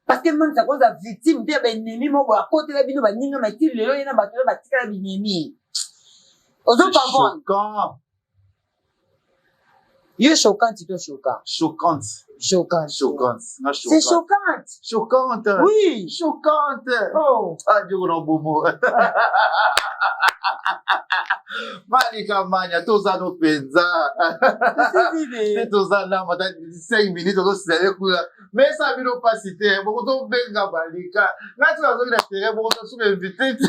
parce que Mams akoza victime te ya baennemi moko akotela bino baninga. Mati lelo ye na bato oyo batikala binemi, ozo comprendre? Yo choquante to choquant? Choquante. Choquante. Choquante. C'est choquante. Choquante. Oui. Choquante. Oh. Ah, Diogo na bomo. Malika Manya, toza no mpenza te, toza namba ta 5 minutes, tozosala kuna, mais esa bino mpasi te. Boko tobenga Malika nga ti nazoki na terrain, boko tosuka invité te.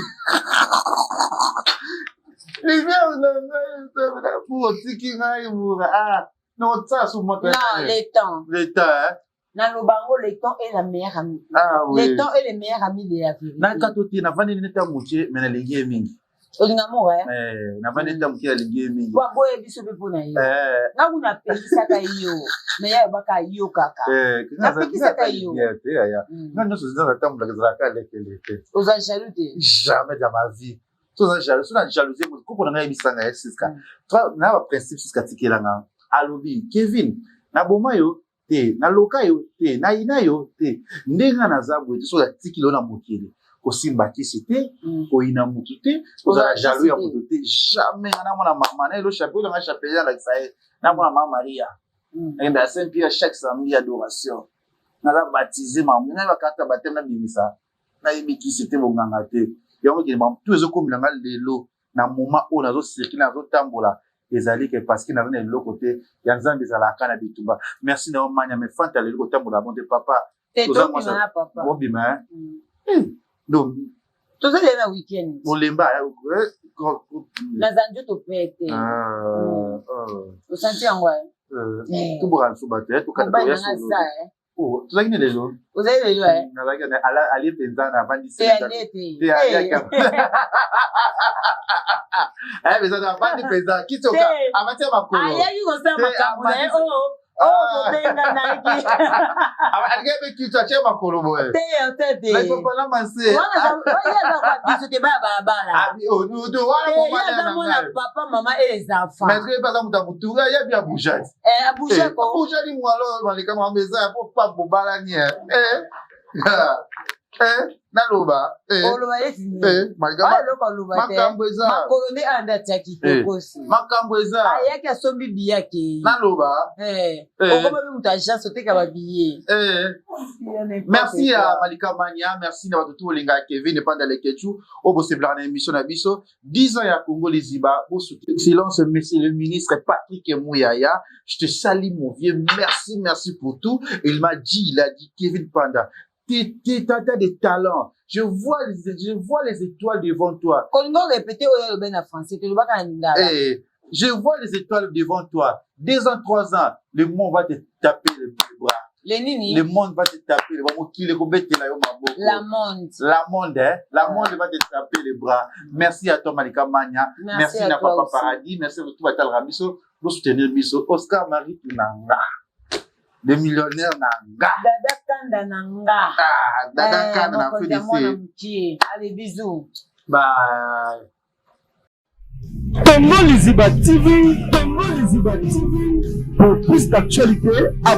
Lumière na ngai pour otiki ngai mura, ah nokotisala su moto. Non, le temps. Le temps, hein? Naloba yango, le temps est la meilleure amie. Ah, oui. Le temps est le meilleur ami de la vérité. Nakato te, navandi neti ya moke, mais nalingi ye mingi. Olinga moko? Navandi neti ya moke, nalingi ye mingi. Po aboye biso mpe mpo na ye. Nga kuna apekisaka yo, mais ye alobaka yo kaka. Napekisaka yo. Nga nyonso eza natambolaka, ezalaka lekele te. Oza jaloux te? Jamais dans ma vie toza jaloux. So na jalousie moto, koko na ngai yebisanga ye Siska na baprincipe. Siska atikelanga, alobi: "Kevin, naboma yo te, naloka yo te, nayina yo te. Ndenge nga naza boye te, soki atikili yo na mokili, kosimba kisi te, koyina mutu te, kozala jaloux ya motu te, jamais." Nga namona mama na elo chapelet nga, chapelet alakisa ye, namona mama Maria, nakende ya Saint Pierre chaque samedi, adoration, naza baptisé, mama nayeba kata baptême, nabimisa, nayebi kisi te, bonganga te. Yango ekende tu ezokomela nga lelo na moment oyo nazocircule, nazotambola, ezali ke parce que naza na eloko te ya Nzambe, ezalaka na bitumba. Merci na yo Manya, mais Fanta lelo kotambola bon te, papa. Bobima donc. Tozali na weekend. Bolemba. Naza nzoto pete, osanti yango. Toboka biso bato. Mobali nanga za. Tozalaki ne lelo. Ozali lelo? Nazalaki alie mpenza, navandi. Te, alie te. Aye mpenza, navandi mpenza kiti, amati ya makolo. Ayaki kosala makambo na ye oyo oyo bobenganaki. Alingi mpe kiti, atie makolo boye. Te, te, te. Naipapala mase. Wana ye aza kwa biso te, baya balabala. Ye aza mwana papa, mama et les enfants. Mais soki aza moto ya motunga, yebi abujati. Abuja ko. Abujali mwalo Malika, makambo eza po pa bobalani. Naloba. Oloba neti eloko aloba te. Makambo eza. Makolo nde anda atiaki tokosi. Makambo eza. Ayaki, asombi billet, akei. Naloba. Okoma mpe moto agence, oteka babillet. Merci ya Malika Mania, merci na bato tu olingaka Kevin Epanda Lekechu, oyo bosepelaka na émission na biso 10 ans ya Congo Liziba. Excellence monsieur le ministre Patrick Mouyaya, je te salue mon vieux, merci, merci pour tout. Il m'a dit, il a dit: "Kevin Panda, t'as des talents. Je vois les étoiles devant toi." Kolingo répéter oyo alobi na français, tolobaka na lingala. Eh, je vois les étoiles devant toi. 2 ans, 3 ans, le monde va te taper le bras. Le nini? Le monde va te taper le bras. Mokili kobetela yo maboko. La monde. La monde, hein? La monde va te taper les bras. Merci à toi, Malika Mania. Merci, Merci à na toi Papa aussi. Paradis. Merci à tout Batal Rabiso. Pour soutenir biso. Oscar Marie Nanga. Le millionnaire Nanga. Dada Kanda na nga. Ah, Dada Kanda na mokonzi ya mwana FDC. mokie. Allez, bisous. Bye. Congo Liziba TV, Congo Liziba TV, pour plus d'actualités.